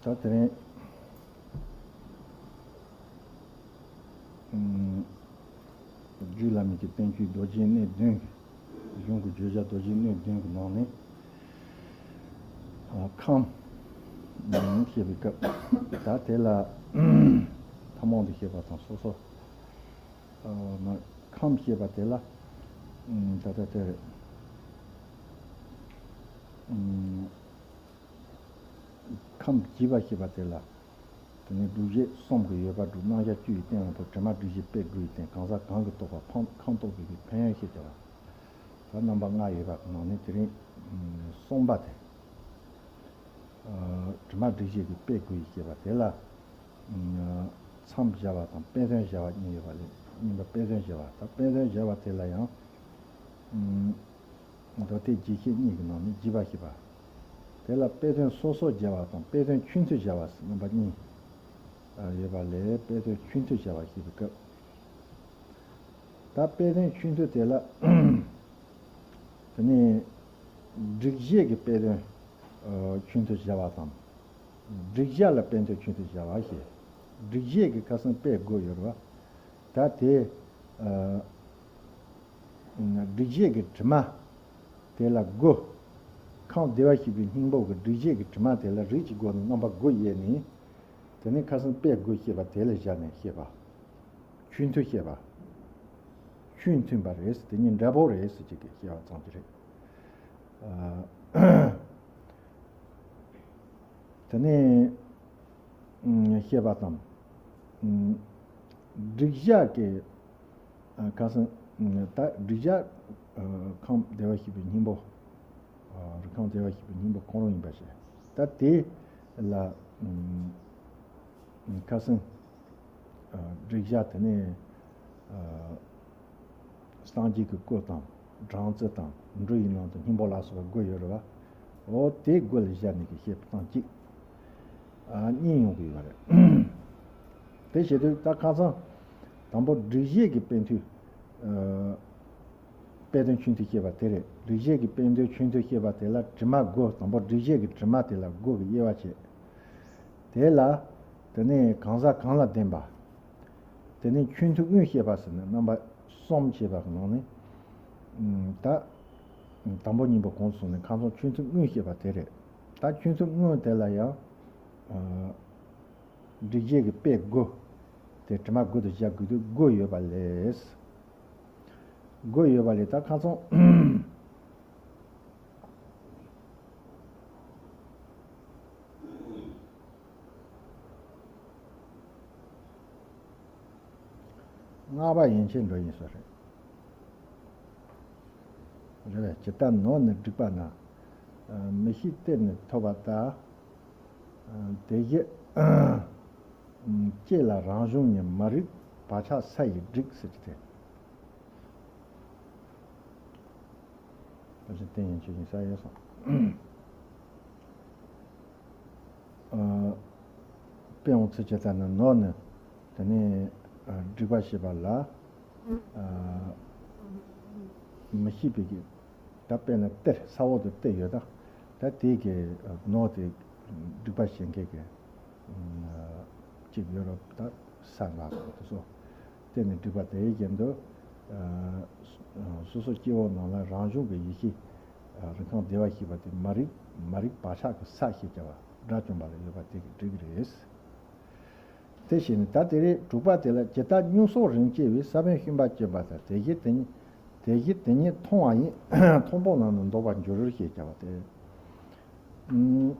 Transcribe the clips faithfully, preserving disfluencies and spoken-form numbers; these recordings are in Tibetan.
ད་དེ་རིང་ཨམ་རྒྱུད་བླ་མེད་ཀྱི་བསྟན་བཅོས་རྡོ་རྗེ་གནས་བདུན། གཞུང་གི་བརྗོད་བྱ་རྡོ་རྗེ་གནས་བདུན་གྱི་ནང་ནས་ཨ་ཁམས་ཨམ་བཤད་པའི་སྐབས། ད་དེ་ལ་ཐུན་མོང་དུ་བཤད་པ་དང་སོ་སོ་ཨ་མ་ཁམས་བཤད་པ་དེ་ལ་ཨམ་ད་ལྟ་དེ་རེད། ཨམ་ཁམས་བརྗིད་པ་ཞེས་པ་དེ་ལ། དེ་ནས་སྒྲུབ་བྱེད་གསུམ་གྱི་ཡོད་པ་སྒྲུབ། རྣམ་གཞག་བཅུ་ཡི་སྟེང་ལ་ཕུར། དྲི་མ་སྒྲིབ་བྱེད་དཔེ་དགུ་ཡི་སྟེང་། གང་ཟག་གང་གིས་རྟོགས་པ་ཕམ་ཁམས་རྟོགས་པའི་ཕན་ཡོན་ཞེས་བྱ་བ། ད་རྣམ་པ་ལྔ་ཡོད་པ་གི་ནང་ནས་དེ་རིང་གསུམ་པ་དེ། ཨ་དྲི་མ་སྒྲིབ་བྱེད་ཀྱི་དཔེ་དགུ་ཡིས་བཤད་པ་དེ་ལ། ཨ་མཚམས་སྦྱར་བ་དང་དཔེ་དོན་སྦྱར་བ་གཉིས་ཡོད་པ་ལས། གཉིས་པ་དཔེ་དོན་སྦྱར་བ། ད་དཔེ་དོན་སྦྱར་བ་དེ་ལ་ཡང་། ཨ་མདོ་སྡེ་རྒྱས་བཤད་གཉིས་ཀྱི་ནང་ནས་བརྗིད་པ་ཞེས་པ། དེ་ལ་དཔེ་དོན་སོ་སོ་སྦྱར་བ་དང་དཔེ་དོན་ཆོས་མཐུན་སྦྱར་བ་ཟེར་རྣམ་པ་གཉིས་ཡོད་པ་ལས། དཔེ་དོན་ཆོས་མཐུན་སྦྱར་བ་ཞེས་པའི་སྐབས། ད་དཔེ་དོན་ཆོས་མཐུན་དེ་ལ་དེ་ནས་སྒྲིབ་བྱེད་ཀྱི་དཔེ་དོན་ཆོས་མཐུན་སྦྱར་བ་དང་། སྒྲིབ་བྱ་ལ་དཔེ་དོན་ཆོས་མཐུན་སྦྱར་བ་ཞེས། སྒྲིབ་བྱེད་ཀྱི་ཁ་སང་དཔེ་དགུ་ཡོད་རེད་བ། ད་དེ་ཨ་སྒྲིབ་བྱེད་ཀྱི་དྲི་མ་དེ་ལ་དགུ། ཁམས་བདེ་བར་གཤེགས་པའི་སྙིང་པོ་གི་སྒྲིབ་བྱེད་ཀྱི་དྲི་མ་དེ་ལ་རིགས་ཀྱི་སྒོ་ནས་རྣམ་པ་དགུ་དབྱེ་ནས། དེ་ནས་ཁ་སང་དཔེ་དགུ་བཤད་པ་དེ་ལ་བཞག་ནས་བཤད་པ། ཆོས་མཐུན་བཤད་པ། ཆོས་མཐུན་པ་རེད་ཟེར། དེ་གཉིས་འདྲ་པོ་རེད་ཟེར་གྱི་བཤད་པ་ཙམ་གྱི་རེད། ཨ་དེ་ནས་ཨ་བཤད་པ་དང་། ཨ་སྒྲིབ་བྱ་གི་ཨ་ཁ་སང་ཨ་ད་སྒྲིབ་བྱ་ཨ་ཁམས་བདེ་བར་གཤེགས་པའི་སྙིང་པོ། ཨ་རིགས་ཁམས་བདེ་བར་གཤེགས་པའི་སྙིང་པོ་ཁོ་རང་ཡིན་པ་བྱས། ད་དེ་ལ་ཨ་ཁ་སང་ཨ་སྒྲིབ་བྱ་དེ་ནས་ཨ་སངས་རྒྱས་ཀྱི་སྐུ་དང་སྦྲང་རྩི་དང་འབྲུ་ཡི་ནང་དུ་སྙིང་པོ་ལ་སོགས་པ་དགུ་ཡོད་རེད་བ། འོ་དེ་དགུ་ལ་བཞག་ནས་ཀྱི་བཤད་པ་དང་གཅིག་ཨ་གཉིས་ཡོང་གི་ཡོད་པ་རེད། དེ་བྱེད་དུས་ད་ཁ་སང་དང་པོ་སྒྲིབ་བྱེད་ཀྱི་དཔེ་མཐུན་ཨ་དཔེ་དོན་ཆོས་མཐུན་བཤད་པ་དེ་རེད། སྒྲིབ་བྱེད་ཀྱི་དཔེ་དོན་ཆོས་མཐུན་བཤད་པ་དེ་ལ་དྲི་མ་དགུ། དང་པོ་སྒྲིབ་བྱེད་ཀྱི་དྲི་མ་དེ་ལ་དགུ་གི་དབྱེ་བ་བྱས། དེ་ལ་དེ་ནས་གང་ཟག་གང་ལ་ལྡན་པ། དེ་ནས་ཆོས་མཐུན་དངོས་བཤད་པ་ཟེར་ནས་རྣམ་པ་གསུམ་བཤད་པ་གི་ནང་ནས། ཨ་ད་དང་པོ་གཉིས་པོ་གོང་དུ་སོང་ནས་ཁ་སང་ཆོས་མཐུན་དངོས་བཤད་པ་དེ་རེད། ད་ཆོས་མཐུན་དངོས་དེ་ལ་ཡང་ཨ་སྒྲིབ་བྱེད་ཀྱི་དཔེ་དགུ། དེ་དྲི་མ་དགུ་དང་བཞག་དགོས་དུས་དགུ་ཡོད་པ་ལས། དགུ་ཡོད་པ་ལས་ད་ཁ་སང་ལྔ་པ་ཡན་ཆད་འགྲོ་ཡིན་ས་རེད། རེད་པས། ཇི་ལྟར་ནོར་ནི་བསྒྲིགས་པ་ན། མི་ཤེས་གཏེར་ནི་ཐོབ་པ་ལྟར། དེ་བཞིན་སྐྱེ་ལ་རང་བྱུང་ཉིད། མ་རིག་བག་ཆགས་ས་ཡིས་བསྒྲིགས་ཟེར་གྱི་དེ། བཀའ་བཞིན་བསྟན་ཡིན་ཆོས་ཡིན་ས་ཡོད་སོང་། ཨ་དཔེ་འོང་ཚུལ་བྱས་ཙང་ནི་ནོར་ནི་དེ་ནས་ཨ་བསྒྲིགས་པ་ཞེས་པ་ལ་ཨ་མི་ཤེས་པའི་གི་ད་དཔེར་ན་གཏེར་ས་འོག་ཏུ་གཏེར་ཡོད་ད། ད་དེའི་གི་ནོར་དེ་བསྒྲིགས་པ་བྱེད་མཁན་གི་ཨ་གཅིག་ཡོད་རོགས། ད་ས་ལ་སོགས་དེ་ཚོ་གཏེར་ནས་བསྒྲིགས་པ་དེའི་རྐྱེན་དུ་ཨ་སོ་སོ་སྐྱེ་བོ་རྣམས་ལ་རང་བྱུང་གི་ཡེ་ཤེས་ཨ་རིགས་ཁམས་བདེ་བར་གཤེགས་པ་དེ་མ་རིག་མ་རིག་བག་ཆགས་ཀྱི་ས་ཞེས་བྱ་བ་དགྲ་བཅོམ་པ་ལ་ཡོད་པ་དེ་གི་བསྒྲིགས་རེད། དེ་བཞིན་ད་དེ་རེད། དྲུག་པ་དེ་ལ་ཇི་ལྟར་སྨྱུག་སོགས་རིམ་སྐྱེ་བའི་ས་བོན་ཤུན་པ་སྐྱེས་པ་ལྟར། དེ་བཞིན་དེ་ཉིད་དེ་བཞིན་དེ་ཉིད་མཐོང་བ་ཡིན། མཐོང་སྤང་རྣམས་ནི་ལྡོག་པར་འགྱུར་ཞེས་བྱ་བ་སྟེ། ཨུམ།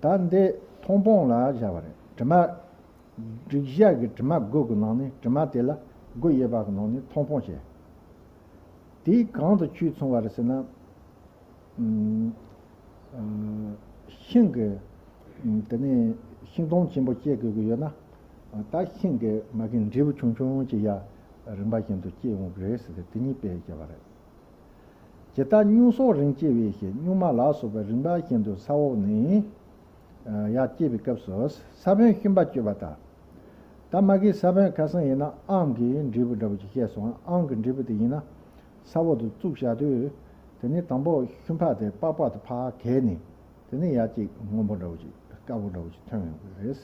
ད་འདི་མཐོང་སྤང་ལ་བཞག་པ་རེད། དྲི་མ་སྒྲིབ་བྱ་གི་དྲི་མ་དགུ་གི་ནང་ནས་དྲི་མ་དེ་ལ་དགུ་དབྱེ་བ་གི་ནང་ནས་མཐོང་སྤང་བྱས། དེ་གང་དུ་ཆོས་མཚུངས་པ་རེད་ཟེར་ན། ཨུམ། ཨ་ཤིང་གི་ཨུམ། དེ་ནས་ཤིང་སྡོང་ཆེན་པོ་སྐྱེ་དགོས་ཀྱི་ཡོད་ན། ད་ཤིང་གི་མ་གི་འབྲས་བུ་ཆུང་ཆུང་ཅིག་ཡ་རིམ་པ་བཞིན་དུ་སྐྱེ་འོང་གི་རེད་ཟེར་ཏེ་དེ་གཉིས་དཔེ་བྱས་པ་རེད། ཇི་ལྟར་སྨྱུག་སོགས་རིམ་སྐྱེ་བའི་ཕྱིར། སྨྱུག་མ་ལ་སོགས་པ་རིམ་པ་བཞིན་དུ་ས་འོག་ནས་ཡར་སྐྱེ་བའི་སྐབས་སུ་ས་བོན་ཤུན་པ་སྐྱེ་བ་ལྟར། ད་མ་གི་ས་བོན་ཁ་སང་ཡིན་ན་ཨམ་གྱི་འབྲས་བུ་འདྲ་བོ་ཅིག་བཤད་སོང་། ཨམ་གྱི་འབྲས་བུ་དེ་ཡིན་ན་ས་འོག་ཏུ་བཙུགས་བཞག་དུས། དེ་ནས་དང་པོ་ཤུན་པ་དེ་པགས་པ་དེ་ཕར་གས་ནས། དེ་ནས་ཡར་ཅིག་སྔོན་པོ་འདྲ་བོ་ཅིག་དཀར་པོ་འདྲ་བོ་ཅིག་ཐོན་ཡོང་གི་རེད།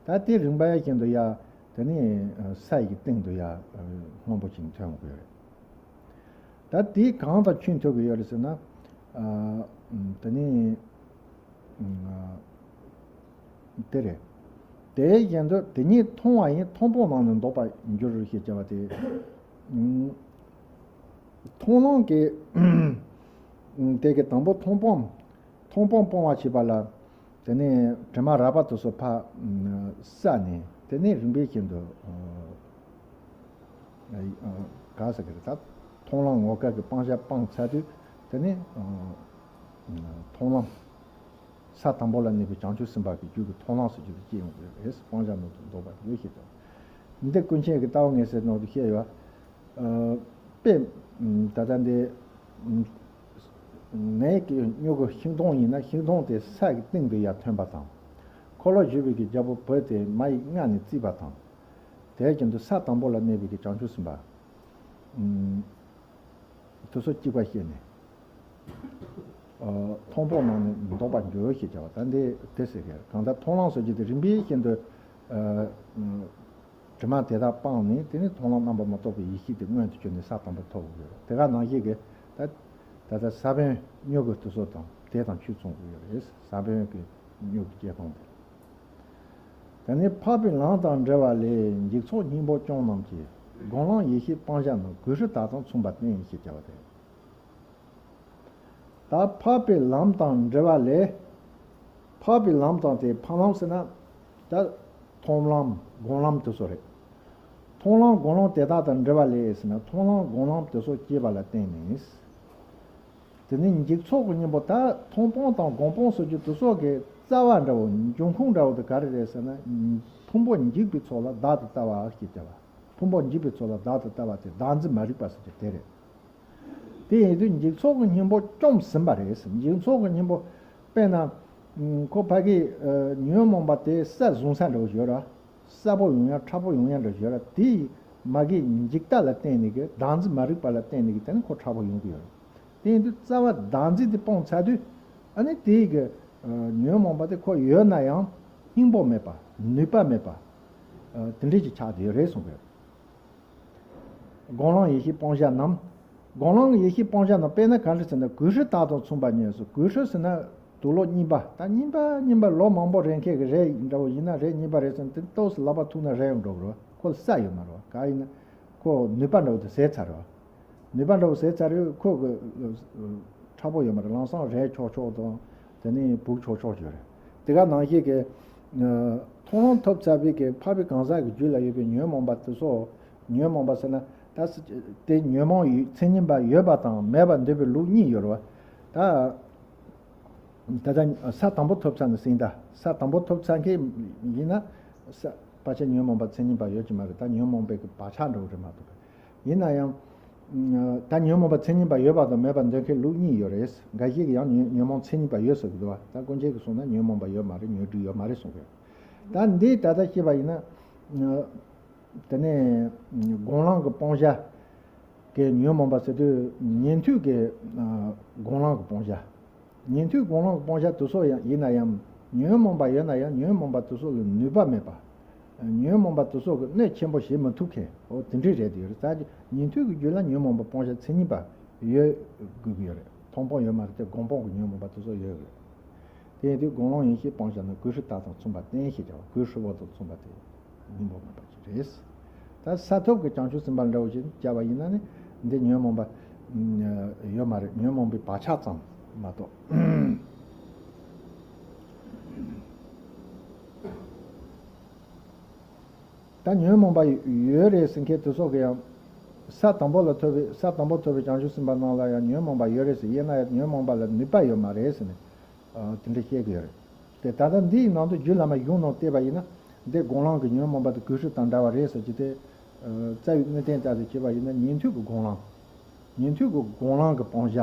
ད་དེ་རིམ་པ་བཞིན་དུ་ཡར་དེ་ནས་ས་ཡི་སྟེང་དུ་ཡར་སྔོན་པོ་ཅིག་ཐོན་ཡོང་གི་རེད། ད་དེ་གང་དང་མཐུན་ཐུབ་ཀྱི་ཡོད་རེད་ཟེར་ན། ཨ། དེ་ནི། ཨ། དེ་རེད། དེ་བཞིན་དུ་དེ་ཉིད་མཐོང་བ་ཡིན་མཐོང་སྤང་ནང་ནས་ལྡོག་པར་འགྱུར་ཞེས་བྱ་བ་སྟེ། མཐོང་སྣང་གི། དེ་གི་དང་པོ་མཐོང་སྤང་། མཐོང་སྤང་སྤོང་བ་བྱེད་པ་ལ། དེ་ནས་དྲི་མ་རགས་པ་དེ་ཚོ་ཕར་བསལ་ནས། དེ་ནས་རིམ་པས་ཀྱིན་དུ། ཨ། ག་ཟེར་གི་རེད། ད་མཐོང་ལམ་ངོ་སྐལ་གྱི་སྤང་བྱ་སྤངས་ཚར་དུས། དེ་ནས། ཨ། མཐོང་ལམ། ས་དང་པོ་ལ་གནས་པའི་བྱང་ཆུབ་སེམས་དཔའ་གི་རྒྱུད་ཀྱི་མཐོང་ལམ་ཟེར་རྒྱུ་དེ་སྐྱེ་ཡོང་གི་རེད། སྤང་བྱ་ནང་དུ་ལྡོག་པར་འགྱུར་ཞེས་དང་། འདི་ཀུན་མཁྱེན་གྱི་ལྟ་བ་ངེས་གསལ་ནང་དུ་བཤད་ཡོད། ཨ། དཔེ། ད་ལྟ་འདི། ནས་ཀྱི་སྨྱུ་གུ་ཤིང་སྡོང་ཡིན་ན་ཤིང་སྡོང་དེ་ས་ཡི་སྟེང་དུ་ཡར་ཐོན་པ་དང་། འཁོར་ལོ་བཞི་པའི་གི་རྒྱལ་པོ་བོད་དེ་མ་ཡི་མངལ་ནས་བརྩིས་པ་དང་། དེ་བཞིན་དུ་ས་དང་པོ་ལ་གནས་པའི་གི་བྱང་ཆུབ་སེམས་དཔའ། ཨུམ། དེ་ཚོ་གཅིག་པ་བཤད་ནས། ཨ། མཐོང་སྤང་ནང་ནས་ལྡོག་པར་འགྱུར་ཞེས་བྱ་བ། ད་འདི་དེ་ཟེར་གི། གང་ལྟར་མཐོང་ལམ་ཟེར་རྒྱུ་དེ་རིམ་པས་ཀྱིན་དུ། ཨ། དྲི་མ་དེ་དག་སྤངས་ནས། དེ་ནས་མཐོང་ལམ་རྣམ་པར་མི་རྟོག་པའི་ཡེ་ཤེས་དེ་མངོན་དུ་གྱུར་ནས་ས་དང་པོ་ཐོབ་དགོས། དེ་ག་ནང་བཞིན་གྱི་ད་ད་ལྟ་ས་བོན་སྨྱུ་གུ་དེ་ཚོ་དང་དེ་དང་ཆོས་མཚུངས་དགོས་རེད། ས་བོན་གྱི་སྨྱུ་གུ་སྐྱེ་སྟངས་དེ། དེ་ནས་འཕགས་པའི་ལམ་དང་འབྲེལ་བ་ལས། འཇིག་ཚོགས་སྙིང་པོ་བཅོམ་རྣམས་ཀྱི། སྒོམ་ལམ་ཡེ་ཤེས་སྤང་བྱ་རྣམས། གོས་ཧྲུལ་དག་དང་མཚུངས་པ་བསྟན་ཞེས་བྱ་བ་སྟེ། ད་འཕགས་པའི་ལམ་དང་འབྲེལ་བ་ལས། འཕགས་པའི་ལམ་དང་དེ། འཕགས་ལམ་ཟེར་ན། ད་མཐོང་ལམ་སྒོམ་ལམ་དེ་ཚོ་རེད། མཐོང་ལམ་སྒོམ་ལམ་དེ་དག་དང་འབྲེལ་བ་ལས་ཟེར་ན། མཐོང་ལམ་སྒོམ་ལམ་དེ་ཚོ་སྐྱེས་པ་ལ་བརྟེན་ནས། དེ་ནི་འཇིག་ཚོགས་ཀྱི་གཉེན་པོ། ད་མཐོང་སྤང་དང་སྒོམ་སྤང་ཟེར་རྒྱུ་དེ་ཚོ་གི་རྩ་བ་འདྲ་བོ། འབྱུང་ཁུངས་འདྲ་བོ་དེ་ག་རེ་རེད་ཟེར་ན། ཕུང་པོ་འཇིག་པའི་ཚོགས་ལ་བདག་ཏུ་ལྟ་བ་ཞེས་བྱ་བ། ཕུང་པོ་འཇིག་པའི་ཚོགས་ལ་བདག་ཏུ་ལྟ་བ་དེ་བདག་འཛིན་མ་རིག་པ་ཟེར་རྒྱུ་དེ་རེད། དེ་ཡིན་དུས་འཇིག་ཚོགས་ཀྱི་གཉེན་པོ་བཅོམ་ཟིན་པ་རེད། འཇིག་ཚོགས་ཀྱི་གཉེན་པོ། དཔེར་ན། ཁོ་ཕ་གི་ཉོན་མོངས་པ་དེ་ས་བཟུང་ས་འདྲ་བོ་ཡོད་ར། སྲབ་པོ་ཡོང་ཡ་མཁྲེགས་པོ་ཡོང་ཡ་འདྲ་བོ་ཡོད་ར། དེ་མ་གི་འཇིག་ལྟ་ལ་བརྟེན་ནས་གི། བདག་འཛིན་མ་རིག་པ་ལ་བརྟེན་ནས་གི། དེ་ནི་ཁོ་མཁྲེགས་པོ་ཡོང་གི་ཡོད་ར། དེ་ཡིན་དུས་རྩ་བ་བདག་འཛིན་དེ་སྤངས་ཚར་དུས། ཨ་ནི་དེ་གི་ཉོན་མོངས་པ་དེ་ཁོ་ཡོད་ན་ཡང་སྙིང་པོ་མེད་པ། ནུས་པ་མེད་པ། དེ་འདྲས་ཅིག་ཆགས་བསྡད་ཡོད་རེད་གསུངས་པས། སྒོམ་ལམ་ཡེ་ཤེས་སྤང་བྱ་རྣམས། སྒོམ་ལམ་གྱི་ཡེ་ཤེས་སྤང་བྱ་རྣམས། དཔེར་ན་ག་འདྲ་ཟེར་ན། གོས་ཧྲུལ་དག་དང་མཚུངས་པ་ཉིད་སོ། གོས་ཧྲུལ་ཟེར་ན་དུག་ལོག་རྙིང་པ། ད་རྙིང་པ་རྙིང་པ་ལོ་མང་པོ་རེད་མཁན་གྱི་རས་འདྲ་བོ་ཡིན་ན། རས་རྙིང་པ་རེད་ཟེར་ན་དེ་ཏོག་ཙམ་ལག་པ་ཐུག་ན་རས་ཡོང་འགྲོ་གི་རེད། ཁོ་ལ་ས་ཡོད་མ་རེད། ག་ཡིན་ན་ཁོ་ནུས་པ་འདྲ་བོ་དེ་ཟད་ཚར་རེད། ནུས་པ་འདྲ་བོ་ཟད་ཚར་རེད། ཁོ་གི་མཁྲེགས་པོ་ཡོད་མ་རེད། ལམ་སང་རས་འཁྱོག་འཁྱོག་དང་། དེ་ནས་སྦུག་འཁྱོག་འཁྱོག་ཡོད་རེད། དེ་ག་ནང་བཞིན་གྱི་མཐོང་ལམ་ཐོབ་ཚར་བའི་གི་འཕགས་པའི་གང་ཟག་གི་རྒྱུད་ལ་ཡོད་པའི་ཉོན་མོངས་པ་དེ་ཚོ། ཉོན་མོངས་པ་ཟེར་ན་ད་དེ་ཉོན་མོངས་ཡོད། མཚན་ཉིད་པ་ཡོད་པ་དང་མེད་པར་འདོད་པའི་ལུགས་གཉིས་ཡོད་རེད་བ། ད། ད་ལྟ་ས་དང་པོ་ཐོབ་ཚར་ནས་ཟིན། ད་ས་དང་པོ་ཐོབ་ཚར་མཁན་ཡིན་ན། ས་བར་ཆད་ཉོན་མོངས་པ་མཚན་ཉིད་པ་ཡོད་ཀྱི་མ་རེད། ད་ཉོན་མོངས་པའི་གི་བག་ཆགས་འདྲ་བོ་རེད་མ་གཏོགས། ཡིན་ན་ཡང་། ད་ཉོན་མོངས་པ་མཚན་ཉིད་པ་ཡོད་པ་དང་མེད་པར་འདོད་མཁན་ལུགས་གཉིས་ཡོད་རེད། འགའ་ཞིག་གིས་ཡང་ཉོན་ཉོན་མོངས་མཚན་ཉིད་པ་ཡོད་ཟེར་གི་འདུག་བ། ད་ཀུན་མཁྱེན་གྱིས་གསུངས་ན་ཉོན་མོངས་པ་ཡོད་མ་རེད། ཉོན་སྒྲིབ་ཡོད་མ་རེད་གསུངས་གི། ད་འདི་ད་ལྟ་བཤད་པ་ཡིན་ན། དེ་ནས་སྒོམ་ལམ་གྱི་སྤང་བྱ་གི་ཉོན་མོངས་པ་ཟེར་དུས་ཉན་ཐོས་ཀྱི་སྒོམ་ལམ་གྱི་སྤང་བྱ། ཉན་ཐོས་སྒོམ་ལམ་གྱི་སྤང་བྱ་དེ་ཚོ་ཡང་ཡིན་ན་ཡང་། ཉོན་མོངས་པ་ཡོད་ན་ཡང་ཉོན་མོངས་པ་དེ་ཚོ་ལ་ནུས་པ་མེད་པ། ཉོན་མོངས་པ་དེ་ཚོ་གི་གནོད་ཆེན་པོ་བྱེད་མི་ཐུབ་མཁན། འོ་དེ་འདྲས་རེད་དེ་ཡོད་རེད། ད་ཉན་ཐོས་ཀྱི་རྒྱུད་ལ་ཉོན་མོངས་པ་སྤང་བྱ་མཚན་ཉིད་པ་ཡོད་དགོས་ཀྱི་ཡོད་རེད། མཐོང་སྤང་ཡོད་མ་རེད་དེ། སྒོམ་སྤང་གི་ཉོན་མོངས་པ་དེ་ཚོ་ཡོད་རེད། དེ་ཡིན་དུས་སྒོམ་ལམ་ཡེ་ཤེས་སྤང་བྱ་རྣམས། གོས་ཧྲུལ་དག་དང་མཚུངས་པ་བསྟན་ཞེས་བྱ་བ། གོས་ཧྲུལ་པོ་དང་མཚུངས་པ་དེ་སྙིང་པོ་མེད་པ་ཅིག་རེད། ད་ས་ཐོབ་ཀྱི་བྱང་ཆུབ་སེམས་དཔའ་འདྲ་བོ་ཞིག་བྱ་བ་ཡིན་ན་ནི། འདི་ཉོན་མོངས་པ་ཡོད་མ་རེད། ཉོན་མོངས་པའི་བག་ཆགས་ཙམ་མ་གཏོགས། ད་ཉོན་མོངས་པ་ཡོད་རེད་ཟེར་མཁན་དེ་ཚོ་གི་ཡང་། ས་དང་པོ་ལ་ཐོབ་པའི། ས་དང་པོ་ཐོབ་པའི་བྱང་ཆུབ་སེམས་དཔའ་རྣམས་ལ་ཡང་ཉོན་མོངས་པ་ཡོད་རེད་ཟེར། ཡིན་ན་ཡང་ཉོན་མོངས་པ་ལ་ནུས་པ་ཡོད་མ་རེད་ཟེར་ནས། ཨ། དེ་འདྲ་བཤད་ཀྱི་ཡོད་རེད། དེ་ད་ལྟ་འདིའི་ནང་དུ་རྒྱུད་བླ་མ་གཞུང་ནང་བལྟས་པ་ཡིན་ན། འདི་སྒོམ་ལམ་གྱི་ཉོན་མོངས་པ་དེ་གོས་ཧྲུལ་དང་འདྲ་བ་རེད་ཟེར་གྱི་དེ། ཨ། རྩ་བའི་དངོས་བསྟན་ལྟར་དུ་བྱས་པ་ཡིན་ན་ཉན་ཐོས་ཀྱི་སྒོམ་ལམ། ཉན་ཐོས་ཀྱི་སྒོམ་ལམ་གྱི་སྤང་བྱ།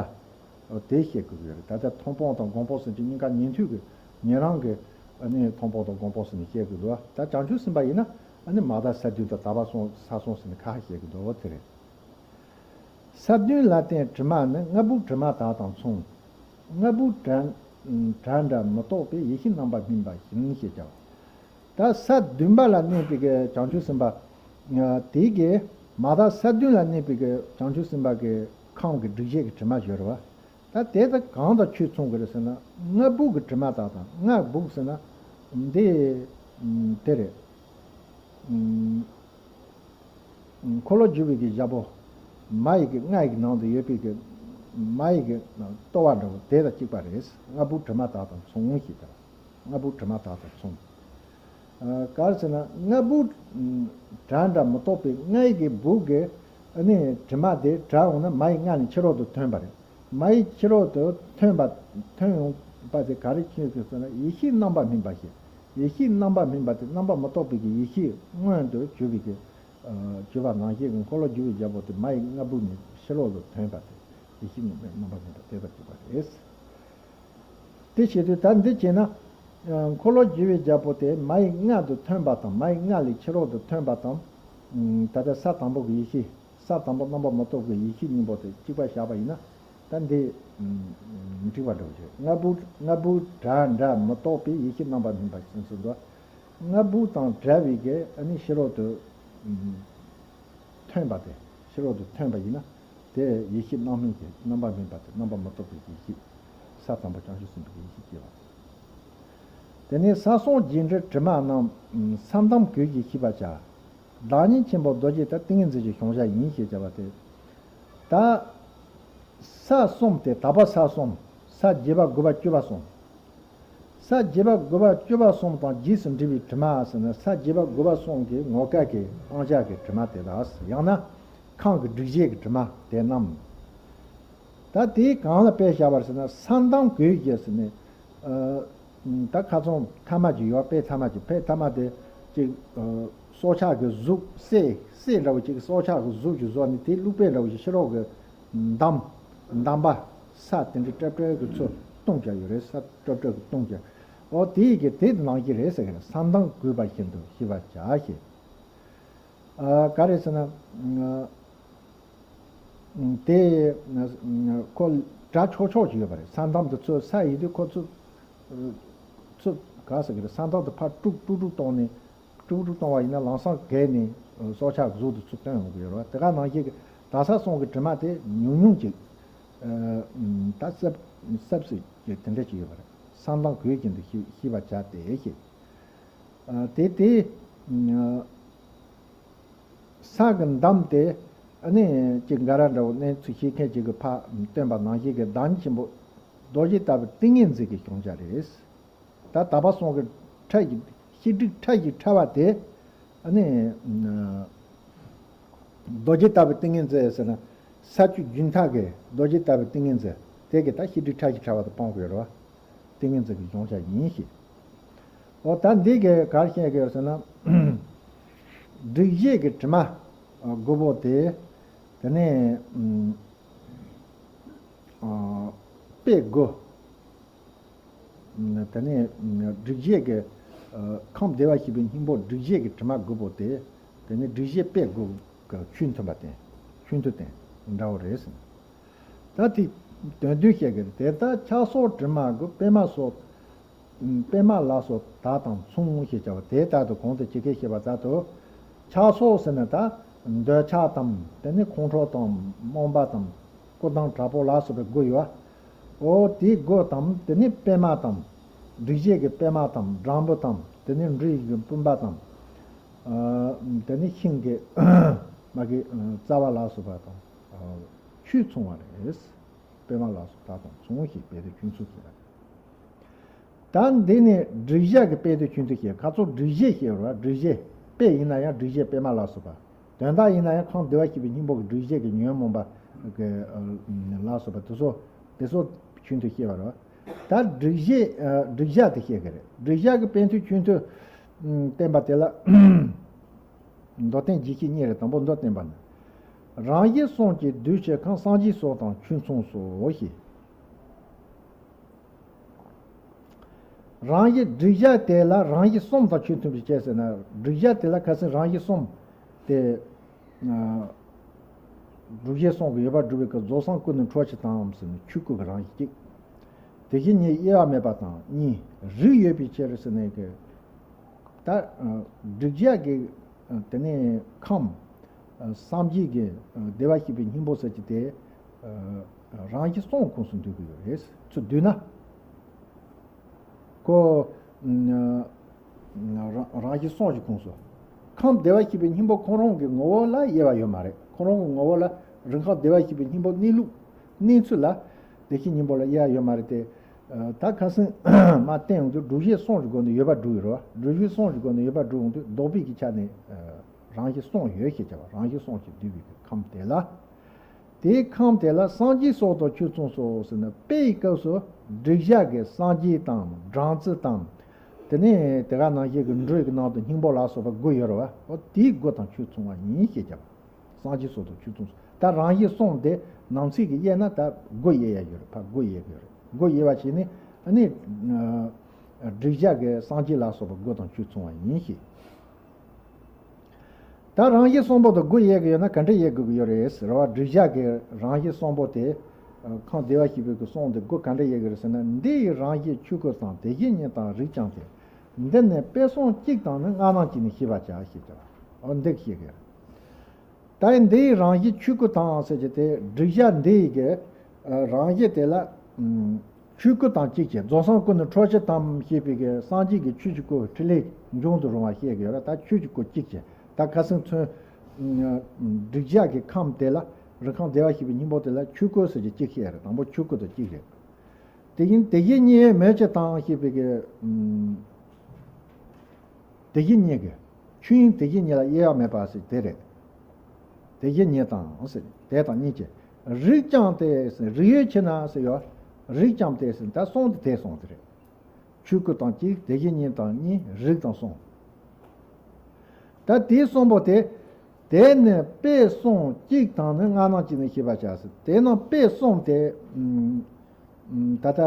ཨ། དེ་བཤད་དགོས་ཀྱི་ཡོད་རེད། ད་ལྟ་མཐོང་སྤང་དང་སྒོམ་སྤང་ཟེར་གྱི་གཉིས་ཀ་ཉན་ཐོས་ཀྱི་ཉན་རང་གི། ཨ་ནི་མཐོང་སྤང་དང་སྒོམ་སྤང་ཟེར་ནས་བཤད་དགོས་འདུག་ད་བྱང་ཆུབ་སེམས་དཔའ་ཡིན་ན། ཨ་ནི་མ་དག་ས་བདུན་དང་དག་པ་སོང་ས་སོང་ཟེར་ནས་ཁ་ཤས་བཤད་ཀྱི་འདུག་དེ་རེད། ས་བདུན་ལ་བརྟེན་དྲི་མ་ནི། སྔ་བུག་དྲི་མ་དག་དང་མཚུངས། སྔ་བུག་དྲི། བྲལ་འདྲ་མི་རྟོག་པའི་ཡེ་ཤེས་རྣམ་པར་སྨིན་པ་བཞིན་ཞེས་བྱ་བ། ད་ས་བདུན་པ་ལ་གནས་པའི་གི་བྱང་ཆུབ་སེམས་དཔའ། ཨ། དེ་གི་མ་དག་ས་བདུན་ལ་གནས་པའི་གི་བྱང་ཆུབ་སེམས་དཔའ་གི་ཁམས་ཀྱི་སྒྲིབ་བྱེད་ཀྱི་དྲི་མ་ཡོད་རེད་བ། ད་དེ་ད་གང་དང་ཁྱོད་མཚུངས་ཀྱི་རེད་ཟེར་ན། སྔ་བུག་གི་དྲི་མ་དག་དང་། སྔ་བུག་ཟེར་ན་འདི་དེ་རེད། འཁོར་ལོ་སྒྱུར་བའི་གི་རྒྱལ་པོ། མ་ཡི་གི་སྔ་ཡི་གི་ནང་དུ་ཡོད་པའི་གི་མ་ཡི་གི་ལྟོ་བ་འདྲ་བོ་དེ་དང་གཅིག་པ་རེད། སྔ་བུག་དྲི་མ་དག་དང་མཚུངས་ཞེས་བྱ། སྔ་བུག་དྲི་མ་དག་དང་མཚུངས། ཨ། ག་རེ་ཟེར་ན། སྔ་བུག་བྲལ་འདྲ་མི་རྟོག་པའི། སྔ་ཡི་གི་བུག་གི་ཨ་ནི་དྲི་མ་དེ་བྲལ་འོང་ན་མ་ཡི་སྔ་ནས་ཕྱི་རོལ་དུ་ཐོན་པ་རེད། མ་ཡི་ཕྱི་རོལ་དུ་ཐོན་པ། ཐོན་ཡོང་པ་དེ་ག་རེ་ཁྱོད་ཀྱིས་ཟེར་ན། ཡེ་ཤེས་རྣམ་པར་སྨིན་པ་ཞེས། ཡེ་ཤེས་རྣམ་པར་སྨིན་པ་དེ་རྣམ་པར་མི་རྟོག་པའི་གི་ཡེ་ཤེས་མངོན་དུ་གྱུར་པའི་གི། ཨ། གྱུར་པ་ནང་བཞིན་གྱི་འཁོར་ལོ་སྒྱུར་བའི་རྒྱལ་པོ་དེ་མ་ཡི་སྔ་བུག་ནས་ཕྱི་རོལ་དུ་ཐོན་པ་དེ་ཡེ་ཤེས་རྣམ་པར་སྨིན་པ་དེ་དག་གཅིག་པ་རེད། དེ་བྱེད་དུས་ད་འདི་བྱས་ན། ཨ། འཁོར་ལོ་སྒྱུར་བའི་རྒྱལ་པོ་དེ་མ་ཡི་སྔ་དུ་ཐོན་པ་དང་། མ་ཡི་སྔ་ལས་ཕྱི་རོལ་དུ་ཐོན་པ་དང་། ཨ། ད་ལྟ་ས་དང་པོ་གི་ཡེ་ཤེས། ས་དང་པོ་རྣམ་པར་མི་རྟོག་པའི་ཡེ་ཤེས་གཉིས་པོ་དེ་གཅིག་པ་བཞག་པ་ཡིན་ན། ད་འདི་མི་འགྲིག་པ་འདྲ་བོ་ཞིག་སྔ་བུག་སྔ་བུག་བྲལ་འདྲ་མི་རྟོག་པའི་ཡེ་ཤེས་རྣམ་པར་སྨིན་པ་ཞིག་ཟེར་འདུག་སྔ་བུག་དང་བྲལ་བའི་གི་ཨ་ནི་ཕྱི་རོལ་དུ་ཐོན་པ་དེ། ཕྱི་རོལ་དུ་ཐོན་པ་ཡིན་ན། དེ་ཡེ་ཤེས་རྣམ་སྨིན་གྱི་རྣམ་པར་སྨིན་པ་དེ། རྣམ་པར་མི་རྟོག་པའི་ཡེ་ཤེས། ས་དང་པོ་བྱང་ཆུབ་སེམས་དཔའི་ཡེ་ཤེས་སྐྱེ་བ། དེ་ནས་ས་གསུམ་རྒྱས་འབྲིང་དྲི་མ་རྣམས། ས་མདའམ་གོས་ཀྱིས་ཤེས་པར་བྱ། བདག་ཉིད་ཆེན་པོ་རྡོ་རྗེ་ལྟར། ཏིང་ངེ་འཛིན་གྱི་གཞོམ་བྱ་ཡིན་ཞེས་བྱ་བ་སྟེ། ད་ས་གསུམ་སྟེ། དག་པ་ས་གསུམ། ས་བརྒྱད་པ་དགུ་པ་བཅུ་པ་གསུམ། ས་བརྒྱད་པ་དགུ་པ་བཅུ་པ་གསུམ་དང་རྗེས་སུ་འབྲེལ་བའི་དྲི་མ་ཟེར་ན། ས་བརྒྱད་པ་དགུ་པ་གསུམ་གྱི་ངོ་སྐལ་གྱི་སྤང་བྱ་གི་དྲི་མ་དེ་དག། ཡང་ན་ཁམས་ཀྱི་སྒྲིབ་བྱེད་ཀྱི་དྲི་མ་དེ་རྣམས། ད་དེ་གང་ལ་དཔེ་བཞག་པ་རེད་ཟེར་ན། ས་མདའམ་གོས་ཀྱིས་ཟེར་ནས། ཨ། ད་ཁ་སང་ཐ་མག་ཅིག་ཡོད། དཔེ་ཐ་མག་ཅིག་དཔེ་ཐ་མག་དེ་ཅིག་ཨ། སྲོག་ཆགས་ཀྱི་གཟུགས། སྲེ་སྲེ་འདྲ་བོ་ཅིག་སྲོག་ཆགས་ཀྱི་གཟུགས་ཅིག་བཟོས་ནས། དེ་བླུགས་དཔེ་འདྲ་བོ་ཞིག་ཕྱི་ལོགས་ཀྱི་མདའམ། མདའམ་པ། ས་དེ་འདྲའི་ཀྲབ་ཀྲབ་ཀྱི་ཚུར་བརྡུངས་བྱས་ཡོད་རེད། ས་ཀྲབ་ཀྲབ་ཀྱི་བརྡུངས་བྱས། འོ་དེ་ཡི་གེ་དེ་ནང་བཞིན་རེད་ཟེར་གི་རེད། ས་མདའམ་གོས་པ་བཞིན་དུ་ཤེས་པར་བྱ་ཞེས། ཨ། ག་རེ་ཟེར་ན། ཨ། དེ་ཁོ་སྒྲ་ཆོག་ཆོག་ཅིག་ཡོད་པ་རེད། ས་མདའམ་དེ་ཚོ་ས་ཡིན་དུས་ཁོ་ཚོ། ཚོ་ག་ཟེར་གི་རེད། ས་མདའམ་དེ་ཕར་དཀྲུག་དཀྲུག་དཀྲུག་གཏོང་ནས། དཀྲུག་དཀྲུག་གཏོང་བ་ཡིན་ན་ལམ་སང་བརྒལ་ནས་སྲོག་ཆགས་གཟུགས་དེ་ཚོ་བཏོན་ཡོང་གི་ཡོད་རེད་བ། དེ་ག་ནང་བཞིན་གྱི་དག་ས་གསུམ་གྱི་དྲི་མ་དེ་ཉུང་ཉུང་ཅིག་ཨ། ད་སྲབ་སྲབ་སྲིབ་ཀྱི་དེ་འདྲ་ཅིག་ཡོད་པ་རེད། ས་མདའམ་གོས་བཞིན་དུ་ཤེས་ཤེས་པར་བྱ་སྟེ་ཞེས། ཨ། དེ་དེ། ཨ། ས་གི་མདའམ་དེ་ཨ་ནི་ཅིག་འགའ་རེ་འདྲ་བོ་གནས་ཚུལ་ཤེས་མཁན་ཅིག་གིས་ཕར་བཏོན་པ་ནང་བཞིན་གྱི་བདག་ཉིད་ཆེན་པོ་རྡོ་རྗེ་ལྟ་བུའི་ཏིང་ངེ་འཛིན་གྱི་གཞོམ་བྱ་རེད། ད་དག་པ་གསུམ་གྱི་ཕྲ་ཞིང་ཤེས་སྒྲིབ་ཕྲ་ཞིང་ཕྲ་བ་དེ་ཨ་ནི། རྡོ་རྗེ་ལྟ་བུའི་ཏིང་ངེ་འཛིན་ཟེར་ན། ས་བཅུ་རྒྱུན་མཐའ་གི་རྡོ་རྗེ་ལྟ་བུའི་ཏིང་ངེ་འཛིན་དེ་གིས་ད་ཤེས་སྒྲིབ་ཕྲ་ཞིང་ཕྲ་བ་དེ་སྤང་དགོས་རེད་བ། ཏིང་ངེ་འཛིན་གྱི་གཞོམ་བྱ་ཡིན་ཞེས། འོ་ད་འདི་གིས་ག་རེ་བཤད་ཀྱི་ཡོད་ཟེར་ན། སྒྲིབ་བྱེད་ཀྱི་དྲི་མ་དགུ་པོ་དེ། དེ་ནས་ཨ། དཔེ་དགུ། དེ་ནས་སྒྲིབ་བྱེད་ཀྱི། ཨ། ཁམས་བདེ་བར་གཤེགས་པའི་སྙིང་པོ་སྒྲིབ་བྱེད་ཀྱི་དྲི་མ་དགུ་པོ་དེ། དེ་ནས་སྒྲིབ་བྱེད་དཔེ་དགུ་གི་ཆོས་མཐུན་པ་བསྟན། ཆོས་མཐུན་བསྟན་འདྲ་བོ་རེད་ཟེར། ད་དེ་དོན་བསྡུས་བཤད་ཀྱི་རེད། དེ་ལྟར་ཆགས་སོགས་དྲི་མ་དགུ། པད་མ་སོགས། པད་མ་ལ་སོགས་དག་དང་མཚུངས་ཞེས་བྱ་བ་དེ་ལྟར་དུ་གོང་དུ་ཇི་སྐད་བཤད་པ་ལྟར་དུ། ཆགས་སོགས་ཟེར་ན་ད་འདོད་ཆགས་དང་། དེ་ནས་ཁོང་ཁྲོ་དང་། རྨོངས་པ་དང་། ཀུན་ལྡང་དྲག་པོ་ལ་སོགས་པའི་དགུ་ཡོད། འོ་དེའི་དགུ་དང་། དེ་ནས་པད་མ་དང་། སྒྲིབ་བྱེད་ཀྱི་པད་མ་དང་སྦྲང་བུ་དང་། དེ་ནས་འབྲུ་ཡི་གི་སྤུན་པ་དང་། ཨ། དེ་ནས་ཤིང་གི་མ་གི་རྩ་བ་ལ་སོགས་པ་དང་། ཨ། ཆོས་མཚུངས་པ་རེད། པད་མ་ལ་སོགས་དག་དང་མཚུངས་ཞེས་དཔེ་དེ་ཆོས་མཚུངས་ཟེར་བ་རེད། ད་འདི་ནི་སྒྲིབ་བྱ་གི་དཔེ་དེ་ཆོས་མཐུན་བཤད། ཁ་ཚོ་སྒྲིབ་བྱེད་བཤད་རོ། སྒྲིབ་བྱེད་དཔེ་ཡིན་ན་ཡང་སྒྲིབ་བྱེད་པད་མ་ལ་སོགས་པ། དོན་དག་ཡིན་ན་ཡང་ཁམས་བདེ་བར་གཤེགས་པའི་སྙིང་པོ་གི་སྒྲིབ་བྱེད་ཀྱི་ཉོན་མོངས་པ་གི་ལ་སོགས་པ་དེ་ཚོ་དེ་ཚོ་ཆོས་མཐུན་བཤད་པ་རོ། ད་སྒྲིབ་བྱེད་སྒྲིབ་བྱ་དེ་བཤད་གི་རེད། སྒྲིབ་བྱ་གི་དཔེ་མཐུན་ཆོས་མཐུན་བསྟན་པ་དེ་ལ། མདོར་བསྟན་རྒྱས་བཤད་གཉིས་རེད། དང་པོ་མདོར་བསྟན་པ་ནི། རང་བཞིན་གསུམ་གྱིས་འདུལ་བྱེད་ཁམས། སངས་རྒྱས་སོགས་དང་ཆོས་མཚུངས་སོ་ཞེས། རང་བཞིན་སྒྲིབ་བྱ་དེ་ལ་རང་བཞིན་གསུམ་དང་ཆོས་མཐུན་པའི་ཕྱིར་ཟེར་ན། སྒྲིབ་བྱ་དེ་ལ་ཁ་སང་རང་བཞིན་གསུམ་དེ། ཨ། སྒྲིབ་བྱེད་གསུམ་གྱི་ཡོད་པར་སྒྲུབ་པའི་སྐབས་རྫོགས་སངས་སྐུ་ནི་འཕྲོ་ཕྱིར་དང་ཟེར་ནས་ཆོས་སྐུ་གི་རང་བཞིན་གཅིག་དེ་བཞིན་ཉིད་དབྱེ་བ་མེད་པ་དང་གཉིས། རིགས་ཡོད་པའི་ཕྱིར་ཟེར་ནས་ཀྱི། ད་ཨ་བསྒྲུབ་བྱ་གི་ཨ་དེ་ནས་ཁམས་ཨ་སངས་རྒྱས་ཀྱི་ཨ་བདེ་བར་གཤེགས་པའི་སྙིང་པོ་ཟེར་གྱི་དེ་ཨ་རང་བཞིན་གསུམ་ཁོངས་སུ་འདུ་གི་ཡོད་རེད། ཚུར་བསྡུས་ན། ཁོ་ཨ་རང་རང་བཞིན་གསུམ་གྱི་ཁོངས་སུ། ཁམས་བདེ་བར་གཤེགས་པའི་སྙིང་པོ་ཁོ་རང་གི་ངོ་བོ་ལ་དབྱེ་བ་ཡོད་མ་རེད། ཁོ་རང་གི་ངོ་བོ་ལ་རིགས་ཁམས་བདེ་བར་གཤེགས་པའི་སྙིང་པོ་གནས་ལུགས་གནས་ཚུལ་ལ་བདེ་གཤེགས་སྙིང་པོ་ལ་དབྱེ་བ་ཡོད་མ་རེད་དེ། ཨ་ད་ཁ་སང་མ་བསྟན་ཡོང་དུས་སྒྲུབ་བྱེད་གསུམ་གྱི་སྒོ་ནས་ཡོད་པར་སྒྲུབ་ཡོད་རེད་བ། སྒྲུབ་བྱེད་གསུམ་གྱི་སྒོ་ནས་ཡོད་པར་སྒྲུབ་ཡོང་དུས་ལྡོག་པའི་གི་ཆ་ནས་ཨ་རང་བཞིན་གསུམ་ཡོད་ཞེས་བྱ་བ། རང་བཞིན་གསུམ་གྱིས་བསྡུས་པའི་གི་ཁམས་དེ་ལ། དེའི་ཁམས་དེ་ལ་སངས་རྒྱས་སོགས་དང་ཆོས་མཚུངས་སོ་ཟེར་ན། དཔེ་ཡི་སྐབས་སུ་བསྒྲུབ་བྱ་གི་སངས་རྒྱས་དང་སྦྲང་རྩི་དང་། དེ་ནས་དེ་ག་ནང་བཞིན་གྱི་འབྲུ་ཡི་ནང་དུ་སྙིང་པོ་ལ་སོགས་པ་དགུ་ཡོད་རེད་བ། འོ་དེའི་དགུ་དང་ཆོས་མཚུངས་པ་ཡིན་ཞེས་བྱ་བ། སངས་རྒྱས་སོགས་དང་ཆོས་མཚུངས་སོ། ད་རང་བཞིན་གསུམ་དེ་ནང་གསེས་ཀྱི་དབྱེ་ན་ད་དགུ་དབྱེ་ཡ་ཡོད་རེད། ཕར་དགུ་དབྱེ་དགོས་རེད། དགུ་དབྱེ་བ་བྱས་ནས་ཨ་ནི་ཨ་བསྒྲུབ་བྱ་གི་སངས་རྒྱས་ལ་སོགས་པ་དགུ་དང་ཆོས་མཚུངས་པ་ཡིན་ཞེས། ད་རང་བཞིན་གསུམ་པོ་དང་དགུ་དབྱེ་གི་ཡོད་ན་ག་འདྲ་དབྱེ་དགོས་ཀྱི་ཡོད་རེད་ཟེར་བ། བསྒྲུབ་བྱ་གི་རང་བཞིན་གསུམ་པོ་དེ་ཁམས་བདེ་བར་གཤེགས་པའི་གི་གསུམ་དེ་དགུ་ག་འདྲ་དབྱེ་གི་རེད་ཟེར་ན། འདི་ཡི་རང་བཞིན་ཆོས་སྐུ་དང་དེ་བཞིན་ཉིད་དང་རིགས་ཀྱང་སྟེ། འདི་ནི་དཔེ་གསུམ་གཅིག་དང་ནི་སྔ་ནང་གཅིག་ནི་ཤེས་པར་བྱ་ཞེས་བྱ་བ། འོ་འདི་བཤད་གི་ཡོད་རེད། ད་འདི་ཡི་རང་བཞིན་ཆོས་སྐུ་དང་ཟེར་གྱི་དེ་བསྒྲུབ་བྱ་འདི་ཡི་གི་རང་བཞིན་དེ་ལ་ཆོས་སྐུ་དང་གཅིག་བྱས། རྫོགས་སངས་སྐུ་ནི་འཕྲོག་བྱེད་དམ་ཞེས་པའི་གི་སངས་རྒྱས་ཀྱི་ཆོས་ཀྱི་སྐུ་ཕྲིན་ལས་འབྱུང་དུ་རུང་བ་བཤད་ཀྱི་ཡོད་རེད། ད་ཆོས་ཀྱི་སྐུ་གཅིག་བྱས། ད་ཁ་སང་མཚོན་བསྒྲུབ་བྱ་གི་ཁམས་དེ་ལ་རིགས་ཁམས་བདེ་བར་གཤེགས་པའི་སྙིང་པོ་དེ་ལ་ཆོས་སྐུ་ཟེར་གྱི་གཅིག་བཤད་རེད། དང་པོ་ཆོས་སྐུ་དང་གཅིག་རེད། དེ་བཞིན་དེ་བཞིན་ཉིད་མེད་ཅིག་དང་ཞེས་པའི་གི་དེ་བཞིན་ཉིད་ཀྱི། ཆོས་དབྱིངས་དེ་བཞིན་ཉིད་ལ་དབྱེ་བ་མེད་པ་ཟེར་དེ་རེད། དེ་བཞིན་ཉིད་དང་ཟེར་དེ་དང་གཉིས་ཀྱི། རིགས་ཀྱང་སྟེ་ཟེར། རིགས་ཡོད་ཕྱིར་ན་ཟེར་ཡོད། རིགས་ཀྱང་སྟེ་ཟེར་ད་གསུམ་དེ་དེ་གསུམ་དེ་རེད། ཆོས་སྐུ་དང་གཅིག་དེ་བཞིན་ཉིད་དང་གཉིས། རིགས་དང་གསུམ། ད་དེའི་གསུམ་པོ་དེ། དེ་ནི་དཔེ་གསུམ་གཅིག་དང་ནི་སྔ་ནང་གཅིག་ནི་ཤེས་པར་བྱ་ཟེར། དེ་ནི་དཔེ་གསུམ་དེ། ད་ལྟ་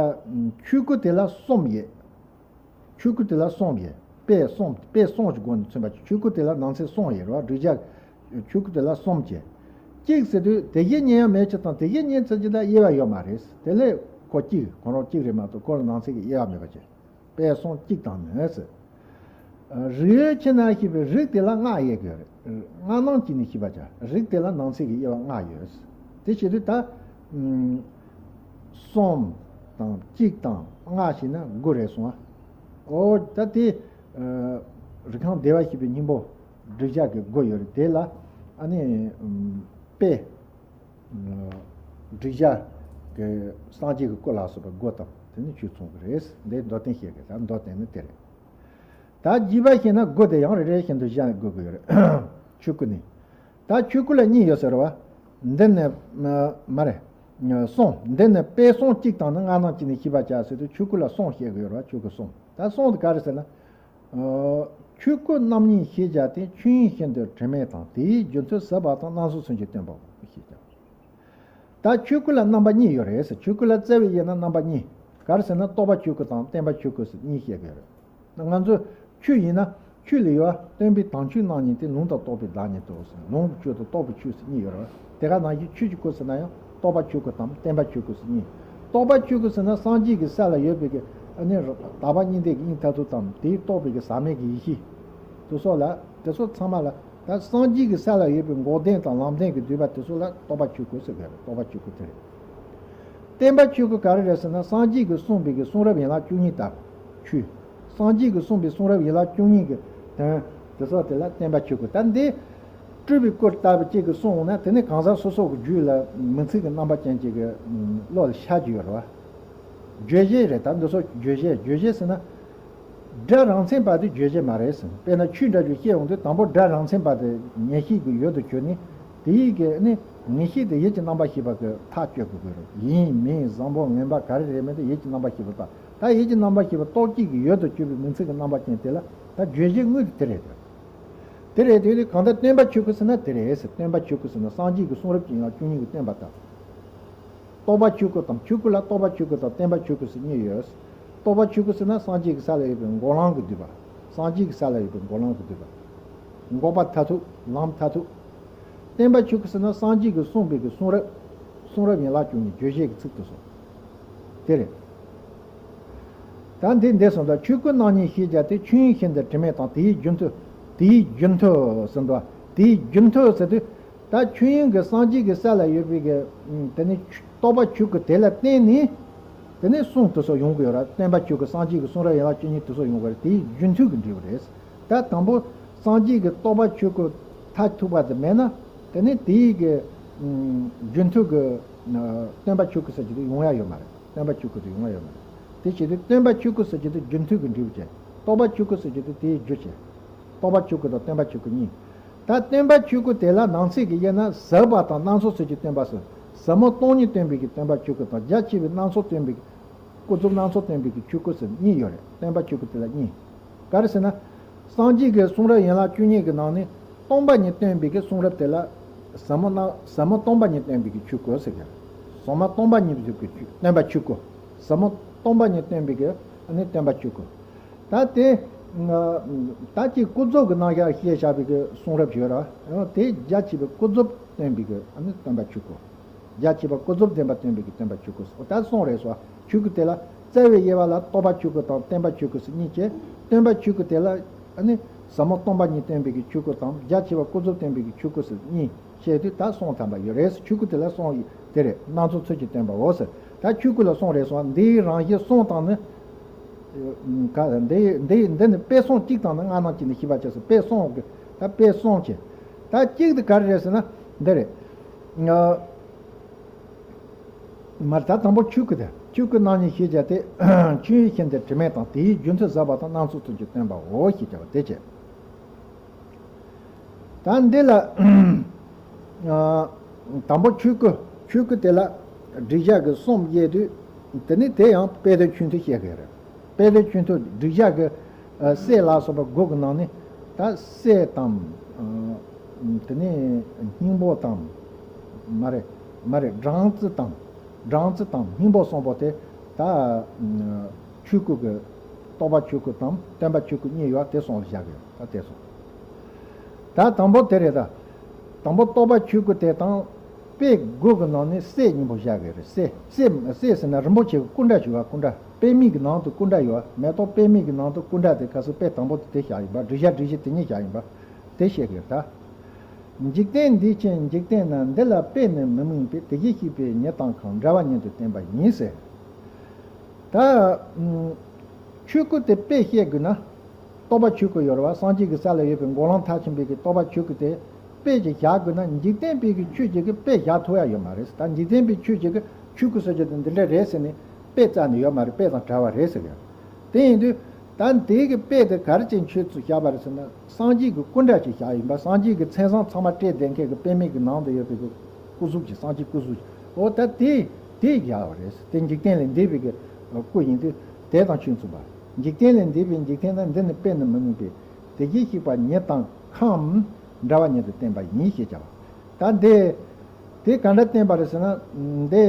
ཆོས་སྐུ་དེ་ལ་གསུམ་ཡོད། ཆོས་སྐུ་དེ་ལ་གསུམ་ཡོད། དཔེ་གསུམ། དཔེ་གསུམ་གྱི་སྒོ་ནས་མཚོན་པ་ཆོས་སྐུ་དེ་ལ་ནང་གསེས་གསུམ་ཡོད་རེད་བ། བསྒྲུབ་བྱ་ཆོས་སྐུ་དེ་ལ་གསུམ་བྱས། གཅིག་ཟེར་དུས་དེ་བཞིན་ཉིད་ཡང་མེད་ཅིག་དང་དེ་བཞིན་ཉིད་ཟེར་གྱི་ད་དབྱེ་བ་ཡོད་མ་རེད། དེ་ལས་ཁོ་གཅིག་ཁོ་རང་གཅིག་རེད་མ་གཏོགས་ཁོ་ལ་ནང་གསེས་ཀྱི་དབྱེ་བ་མེད་པ་བྱས། དཔེ་གསུམ་གཅིག་དང་ནི་ཟེར། རིགས་ཡོད་ཕྱིར་ན་ཞེས་པའི་རིགས་དེ་ལ་ལྔ་དབྱེ་དགོས་རེད། སྔ་ནང་གཅིག་ནི་ཤེས་པར་བྱ། རིགས་དེ་ལ་ནང་གསེས་ཀྱི་དབྱེ་བ་ལྔ་ཡོད། དེ་བྱེད་དུས་ད། གསུམ་དང་གཅིག་དང་ལྔ་བྱས་ན་དགུ་རེད་སོང་ཨ། འོ་ད་དེ། རིགས་ཁམས་བདེ་བར་གཤེགས་པའི་སྙིང་པོ་བསྒྲུབ་བྱ་གི་དགུ་ཡོད་རེད། དེ་ལ་ཨ་ནི་དཔེ། བསྒྲུབ་བྱ་གི་སངས་རྒྱས་ཀྱི་སྐུ་ལ་སོགས་པ་དགུ་དང་དེ་ནི་ཆོས་མཚུངས་ཀྱི་རེད། འདི་མདོར་བསྟན་བཤད་དགོས། ད་མདོར་བསྟན་ནི་དེ་རེད། ད་རྒྱས་པ་བཤད་ན་དགུ་དེ་ཡང་རེ་རེ་བཞིན་དུ་བཞག་དགོས་ཀྱི་ཡོད་རེད། ཆོས་སྐུ་ནི། ད་ཆོས་སྐུ་ལ་གཉིས་ཡོད་ཟེར་བ། འདི་ནི་མ་རེད། གསུམ། འདི་ནི་དཔེ་གསུམ་གཅིག་དང་ནི་སྔ་ནང་གཅིག་ནི་ཤེས་པར་བྱ་ཟེར་དུས་ཆོས་སྐུ་ལ་གསུམ་བཤད་ཀྱི་ཡོད་རེད་བ། ཆོས་སྐུ་གསུམ། ད་གསུམ་དེ་ག་རེ་ཟེར་ན། ཆོས་སྐུ་རྣམ་གཉིས་ཤེས་བྱ་སྟེ། ཆོས་དབྱིངས་ཤིན་ཏུ་དྲི་མེད་དང་། དེའི་རྒྱུ་མཚན་ཟབ་པ་དང་། རྣམ་གསུམ་མཚོན་བྱེད་སྟོན་པའོ་ཞེས་བྱ། ད་ཆོས་སྐུ་ལ་རྣམ་པ་གཉིས་ཡོད་རེད་ཟེར། ཆོས་སྐུ་ལ་བཙལ་བའི་དབྱེ་ན་རྣམ་པ་གཉིས། ག་རེ་ཟེར་ན་རྟོག་པ་ཆོས་སྐུ་དང་བརྟེན་པ་ཆོས་སྐུ་ཟེར་གཉིས་བཤད་ཀྱི་ཡོད་རེད། ང་ཚོ་ཆོས་ཡིན་ན་ཆོས་ལ་ཡོད་པ་སྟོན་པའི་དམ་ཆོས་རྣམ་གཉིས་ཏེ། ལུང་དང་རྟོགས་པའི་བདག་ཉིད་དོ་ཟེར། ལུང་གི་ཆོས་དང་རྟོགས་པའི་ཆོས་ཟེར་གཉིས་ཡོད་རེད། དེ་ག་ནང་བཞིན་ཆོས་ཀྱི་སྐུ་ཟེར་ན་ཡང་རྟོགས་པ་ཆོས་སྐུ་དང་བརྟེན་པ་ཆོས་སྐུ་ཟེར་གཉིས། རྟོགས་པ་ཆོས་སྐུ་ཟེར་ན་སངས་རྒྱས་ཀྱི་ས་ལ་ཡོད་པའི་གི་ཨ་ནི་དག་པ་གཉིས་ལྡན་གྱི་དབྱིངས་མཐར་ཐུག་དང་དེས་རྟོགས་པའི་གི་ཟག་མེད་ཀྱི་ཡེ་ཤེས་དེ་ཚོ་ལ། དེ་ཚོ་ཚང་མ་ལ། ད་སངས་རྒྱས་ཀྱི་ས་ལ་ཡོད་པའི་འགོག་བདེན་དང་ལམ་བདེན་གྱི་བསྡུས་པ་དེ་ཚོ་ལ་རྟོགས་པ་ཆོས་སྐུ་ཟེར་གི་རེད། རྟོགས་པ་ཆོས་སྐུ་དེ་རེད། བརྟེན་པ་ཆོས་སྐུ་ག་རེ་རེད་ཟེར་ན་སངས་རྒྱས་ཀྱིས་གསུངས་པའི་གི་གསུང་རབ་ཡན་ལག་བཅུ་གཉིས་ལྟ་བུ་ཆོས། སངས་རྒྱས་ཀྱིས་གསུངས་པའི་གསུང་རབ་ཡན་ལག་བཅུ་གཉིས་ཀྱི་དོན་དེ་ཚོ་དེ་ལ་བརྟེན་པ་ཆོས་སྐུ། ད་འདི་སྤྲུལ་པའི་སྐུ་ལྟ་བུ་གཅིག་གིས་གསུངས་འོང་ན་དེ་ནི་གང་ཟག་སོ་སོ་གི་རྒྱུད་ལ་མིང་ཚིག་གི་རྣམ་པ་ཅན་གཅིག་གི་བློ་ལ་ཤར་གྱི་ཡོད་རེད་བ། བརྗོད་བྱེད་རེད། ད་འདི་ཚོ་བརྗོད་བྱེད། བརྗོད་བྱེད་ཟེར་ན། སྒྲ་རང་མཚན་པ་དེ་རྗོད་བྱེད་མ་རེད་ཟེར། དཔེར་ན་ཆོས་འདྲ་ཞིག་བཤད་ཡོང་དུས་དང་པོ་སྒྲ་རང་མཚན་པ་དེ་ངེས་ཤེས་ཀྱི་ཡུལ་དུ་གྱུར་ནས་དེ་ཡི་གེ་ནི་ངེས་ཤེས་དེ་ཡིད་ཀྱི་རྣམ་པར་ཤེས་པ་གི་ཐག་གཅོད་དགོས་ཀྱི་རེད། ཡིན་མིན་བཟང་པོ་ངན་པ་ག་རེ་རེད་མེད་དེ་ཡིད་ཀྱི་རྣམ་པར་ཤེས་པ་དང་། ད་ཡིད་ཀྱི་རྣམ་པར་ཤེས་པ་རྟོག་བཅས་ཀྱི་ཡུལ་དུ་གྱུར་པའི་མིང་ཚིག་གི་རྣམ་པ་ཅན་དེ་ལ་ད་བརྗོད་བྱེད་དངོས་དེ་དེ་རེད། དེ་རེད་དེ་གང་ལྟར་བརྟེན་པ་ཆོས་སྐུ་ཟེར་ན་དེ་རེད་ཟེར། བརྟེན་པ་ཆོས་སྐུ་ཟེར་ན་སངས་རྒྱས་ཀྱི་གསུང་རབ་ཀྱི་ཡན་ལག་བཅུ་གཉིས་ཀྱི་བསྟན་པ་དང་། རྟོགས་པ་ཆོས་སྐུ་དང་། ཆོས་སྐུ་ལ་རྟོགས་པ་ཆོས་སྐུ་དང་བརྟེན་པ་ཆོས་སྐུ་ཟེར་གཉིས་ཡོད། རྟོགས་པ་ཆོས་སྐུ་ཟེར་ན་སངས་རྒྱས་ཀྱི་ས་ལ་ཡོད་པའི་འགོག་ལམ་གྱི་བསྡུས་པ། སངས་རྒྱས་ཀྱི་ས་ལ་ཡོད་པའི་འགོག་ལམ་གྱི་བསྡུས་པ། འགོག་པ་མཐར་ཐུག་ལམ་མཐར་ཐུག་བརྟེན་པ་ཆོས་སྐུ་ཟེར་ན་སངས་རྒྱས་ཀྱིས་གསུངས་པའི་གི་གསུང་རབ། གསུང་རབ་ཡན་ལག་བཅུ་གཉིས་རྗོད་བྱེད་ཀྱི་ཚིག་དེ་ཚོ། དེ་རེད། ད་འདི་འདི་སོང་ཙང་ཆོས་སྐུ་སྣང་བརྙན་ཞེས་བྱ་སྟེ་ཆོས་དབྱིངས་ཤིན་ཏུ་དྲི་མེད་དང་དེའི་རྒྱུ་མཐུ། དེའི་རྒྱུ་མཐུ་ཟེར་འདུག་དེའི་རྒྱུ་མཐུ་ཟེར་དུས། ད་ཆོས་དབྱིངས་ཀྱི་སངས་རྒྱས་ཀྱི་ས་ལ་ཡོད་པའི་གི་དེ་ནི་རྟོགས་པ་ཆོས་སྐུ་དེ་ལ་བརྟེན་ནས། དེ་ནས་གསུང་དེ་ཚོ་ཡོང་གི་ཡོད་ར། སྟོན་པ་ཆོས་སྐུ། སངས་རྒྱས་ཀྱི་གསུང་རབ་ཡན་ལག་བཅུ་གཉིས་དེ་ཚོ་ཡོང་གི་རེད། དེའི་རྒྱུ་མཐུ་གི་འབྲས་བུ་རེད། ད་དང་པོ་སངས་རྒྱས་ཀྱི་རྟོགས་པ་ཆོས་སྐུ་མཐར་ཐུག་པ་དེ་མེད་ན། དེ་ནས་དེའི་གི་རྒྱུ་མཐུ་གི་སྟོན་པ་ཆོས་སྐུ་ཟེར་གྱི་དེ་ཡོང་ཡ་ཡོད་མ་རེད། སྟོན་པ་ཆོས་སྐུ་དེ་ཡོང་ཡ་ཡོད་མ་རེད། དེ་བྱེད་དུས་སྟོན་པ་ཆོས་སྐུ་ཟེར་གྱི་དེ་རྒྱུ་མཐུ་གི་འབྲས་བུ་བྱས། རྟོགས་པ་ཆོས་སྐུ་ཟེར་གྱི་དེ་དེའི་རྒྱུ་བྱས། རྟོགས་པ་ཆོས་སྐུ་དང་སྟོན་པ་ཆོས་སྐུ་གཉིས། ད་སྟོན་པ་ཆོས་སྐུ་དེ་ལ་ནང་གསེས་ཀྱི་དབྱེ་ན་ཟབ་པ་དང་སྣ་ཚོགས་ཚུལ་གྱིས་སྟོན་པ་ཟེར། ཟབ་མོ་སྟོང་ཉིད་སྟོན་པའི་གི་སྟོན་པ་ཆོས་སྐུ་དང་རྒྱ་ཆེ་བའི་སྣ་ཚོགས་སྟོན་པའི་གི་ཀུན་རྫོབ་སྣ་ཚོགས་སྟོན་པའི་གི་ཆོས་སྐུ་ཟེར་གཉིས་ཡོད་རེད། སྟོན་པ་ཆོས་སྐུ་དེ་ལ་གཉིས། ག་རེ་ཟེར་ན། སངས་རྒྱས་ཀྱི་གསུང་རབ་ཡན་ལག་བཅུ་གཉིས་ཀྱི་ནང་ནས་སྟོང་པ་ཉིད་སྟོན་པའི་གི་གསུང་རབ་དེ་ལ་ཟབ་མོ་སྣ་ཟབ་མོ་སྟོང་པ་ཉིད་སྟོན་པའི་གི་ཆོས་སྐུ་ཟེར་གི། ཟབ་མོ་སྟོང་པ་ཉིད་སྟོན་པའི་གི་ཆོས་སྟོན་པ་ཆོས་སྐུ། ཟབ་མོ་སྟོང་པ་ཉིད་སྟོན་པའི་གི་ཨ་ནི་སྟོན་པ་ཆོས་སྐུ། ད་དེ། ད་ཅིག་ཀུན་རྫོབ་ཀྱི་རྣམ་གཞག་བཤད་བཞག་པའི་གི་གསུང་རབ་ཡོད་ར། དེ་རྒྱ་ཆེ་བའི་ཀུན་རྫོབ་སྟོན་པའི་གི་ཨ་ནི་སྟོན་པ་ཆོས་སྐུ། རྒྱ་ཆེ་བ་ཀུན་རྫོབ་བདེན་པ་སྟོན་པའི་གི་སྟོན་པ་ཆོས་སྐུ། ད་གསུང་རེད་སོ། ཆོས་སྐུ་དེ་ལ་རྩ་བའི་དབྱེ་བ་ལ་རྟོགས་པ་ཆོས་སྐུ་དང་སྟོན་པ་ཆོས་སྐུ་ཟེར་གཉིས་བྱས། སྟོན་པ་ཆོས་སྐུ་དེ་ལ་ཨ་ནི་ཟབ་མོ་སྟོང་པ་ཉིད་སྟོན་པའི་གི་ཆོས་སྐུ་དང་རྒྱ་ཆེ་བ་ཀུན་རྫོབ་སྟོན་པའི་གི་ཆོས་སྐུ་ཟེར་གཉིས། བཤད་དུས་ད་གསུང་ཐམ་པ་ཡོད་རེད། ཆོས་སྐུ་དེ་ལ་གསུང་དེ་རེད། སྣ་ཚོགས་ཚུལ་གྱིས་སྟོན་པའོ་ཟེར། ད་ཆོས་སྐུ་ལ་གསུང་རེད་སོང་། འདིའི་རང་བཞིན་གསུང་སྟངས་ནི། ག་འདི་འདི་འདི་ནི་དཔེ་གསུང་གཅིག་དང་ནི་སྔ་ནང་གཅིག་ནི་ཤེས་པ་བྱས་སོང་། དཔེ་གསུང་གི་ད་དཔེ་གསུང་གི་ད་གཅིག་དེ་ག་རེ་རེད་ཟེར་ན་འདི་རེད། མར་ད་དང་པོ་ཆོས་སྐུ་དེ་ཆོས་སྐུ་རྣམ་གཉིས་ཞེས་བྱ་སྟེ། ཆོས་དབྱིངས་ཤིན་ཏུ་དྲི་མེད་དང་དེའི་རྒྱུ་མཚན་ཟབ་པ་དང་སྣ་ཚོགས་ཚུལ་གྱིས་སྟོན་པའོ་ཞེས་བྱ་བ་དེ་བྱས། ད་འདི་ལ། དང་པོ་ཆོས་སྐུ། ཆོས་སྐུ་དེ་ལ་སྒྲིག་བྱ་གི་གསུམ་དབྱེ་དུས། དེ་ནི་དེ་ཡང་དཔེ་དོན་ཆོས་མཐུན་བཤད་གི་རེད། དཔེ་དོན་ཆོས་མཐུན་སྒྲིག་བྱ་གི་སྲས་ལ་སོགས་པ་དགུ་གི་ནང་ནས་ད་སྲས་དང་། དེ་ནས་སྙིང་པོ་དང་། མ་རེད། མ་རེད། སྦྲང་རྩི་དང་། སྦྲང་རྩི་དང་སྙིང་པོ་གསུམ་པོ་དེ་ད། ཆོས་སྐུ་གི། རྟོགས་པ་ཆོས་སྐུ་དང་སྟོན་པ་ཆོས་སྐུ་གཉིས་ཡོད་དེ་གསུམ་ལ་བཞག་གི་ཡོད་ད་དེ་གསུམ། ད་དང་པོ་དེ་རེད་ད། དང་པོ་རྟོགས་པ་ཆོས་སྐུ་དེ་དང་། དཔེ་དགུ་གི་ནང་ནས་སྲས་སྙིང་པོ་བཞག་གི་རེད། སྲས་སྲས་སྲས་ཟེར་ན་རིན་པོ་ཆེ་གི་སྐུ་འདྲ་ཞིག་ཡོད། སྐུ་འདྲ་དཔེ་མེད་ཀྱི་ནང་དུ་སྐུ་འདྲ་ཡོད། མེ་ཏོག་དཔེ་མེད་ཀྱི་ནང་དུ་སྐུ་འདྲ་དེ་ག་ཚོད་དཔེ་དང་པོ་དེ་དེ་བཞག་ཡིན་པ། སྒྲིག་བྱ་སྒྲིག་གཞི་དེ་གཉིས་བཞག་ཡིན་པ། དེ་བཤད་གི་ཡོད་ད། འཇིག་རྟེན་འདི་ཕྱིར་འཇིག་རྟེན་ན། འདི་ལ་དཔེ་ནི་མི་དམིགས་པས། དེ་བཞིན་གཤེགས་པའི་ཉིད་དང་ཁམས། འདྲ་བ་ཉིད་དུ་བསྟན་པ་ཡིན་ཟེར། ད། ཨུམ། ཆོས་སྐུ་དེ་དཔེ་བཤད་དགོས་ན། རྟོགས་པ་ཆོས་སྐུ་ཡོད་རེད་བ། སངས་རྒྱས་ཀྱི་ས་ལ་ཡོད་པའི་འགོག་ལམ་མཐར་ཕྱིན་པའི་གི་རྟོགས་པ་ཆོས་སྐུ་དེ་དཔེ་ཅིག་བཞག་དགོས་ན། འཇིག་རྟེན་པའི་གི་ཆོས་ཅིག་གི་དཔེ་བཞག་ཐུབ་ཡ་ཡོད་མ་རེད། ད་འཇིག་རྟེན་པའི་ཆོས་ཅིག་གི་ཆོས་སྐུ་ཟེར་རྒྱུ་དེ་འདི་འདྲ་རེད་ཟེར་ནས་དཔེ་རྩ་ནས་ཡོད་མ་རེད། དཔེ་དང་བྲལ་བ་རེད་ཟེར་གི། དེ་ཡིན་དུས། ད་དེ་གི་དཔེ་དེ་ག་རེ་བྱས་ཆོས་ཚུལ་བཞག་པ་རེད་ཟེར་ན། སངས་རྒྱས་ཀྱི་སྐུ་འདྲ་ཅིག་བཞག་ཡིན་པ། སངས་རྒྱས་ཀྱི་མཚན་བཟང་ཚང་མ་སྤྲས་བསྡད་མཁན་གྱི་དཔེ་མེད་ཀྱི་ནང་དུ་ཡོད་པའི་གི་སྐུ་གཟུགས་ཀྱི་སངས་རྒྱས་སྐུ་གཟུགས་ཀྱི་འོ་ད་དེ་དེ་བཞག་པ་རེད། དེ་འཇིག་རྟེན་ལས་འདས་པའི་གི་སྐུ་ཡིན་དུས་དེ་དང་ཆོས་མཚུངས་པ། འཇིག་རྟེན་ལས་འདས་པའི་འཇིག་རྟེན་ན། འདི་ནི་དཔེ་ནི་མི་དམིགས་པས། དེ་བཞིན་གཤེགས་པ་ཉིད་དང་ཁམས། འདྲ་བ་ཉིད་དུ་བསྟན་པ་ཡིན་ཞེས་བྱ་བ། ད་འདི་དེ་ག་འདྲ་བསྟན་པ་རེད་ཟེར་ན། འདི།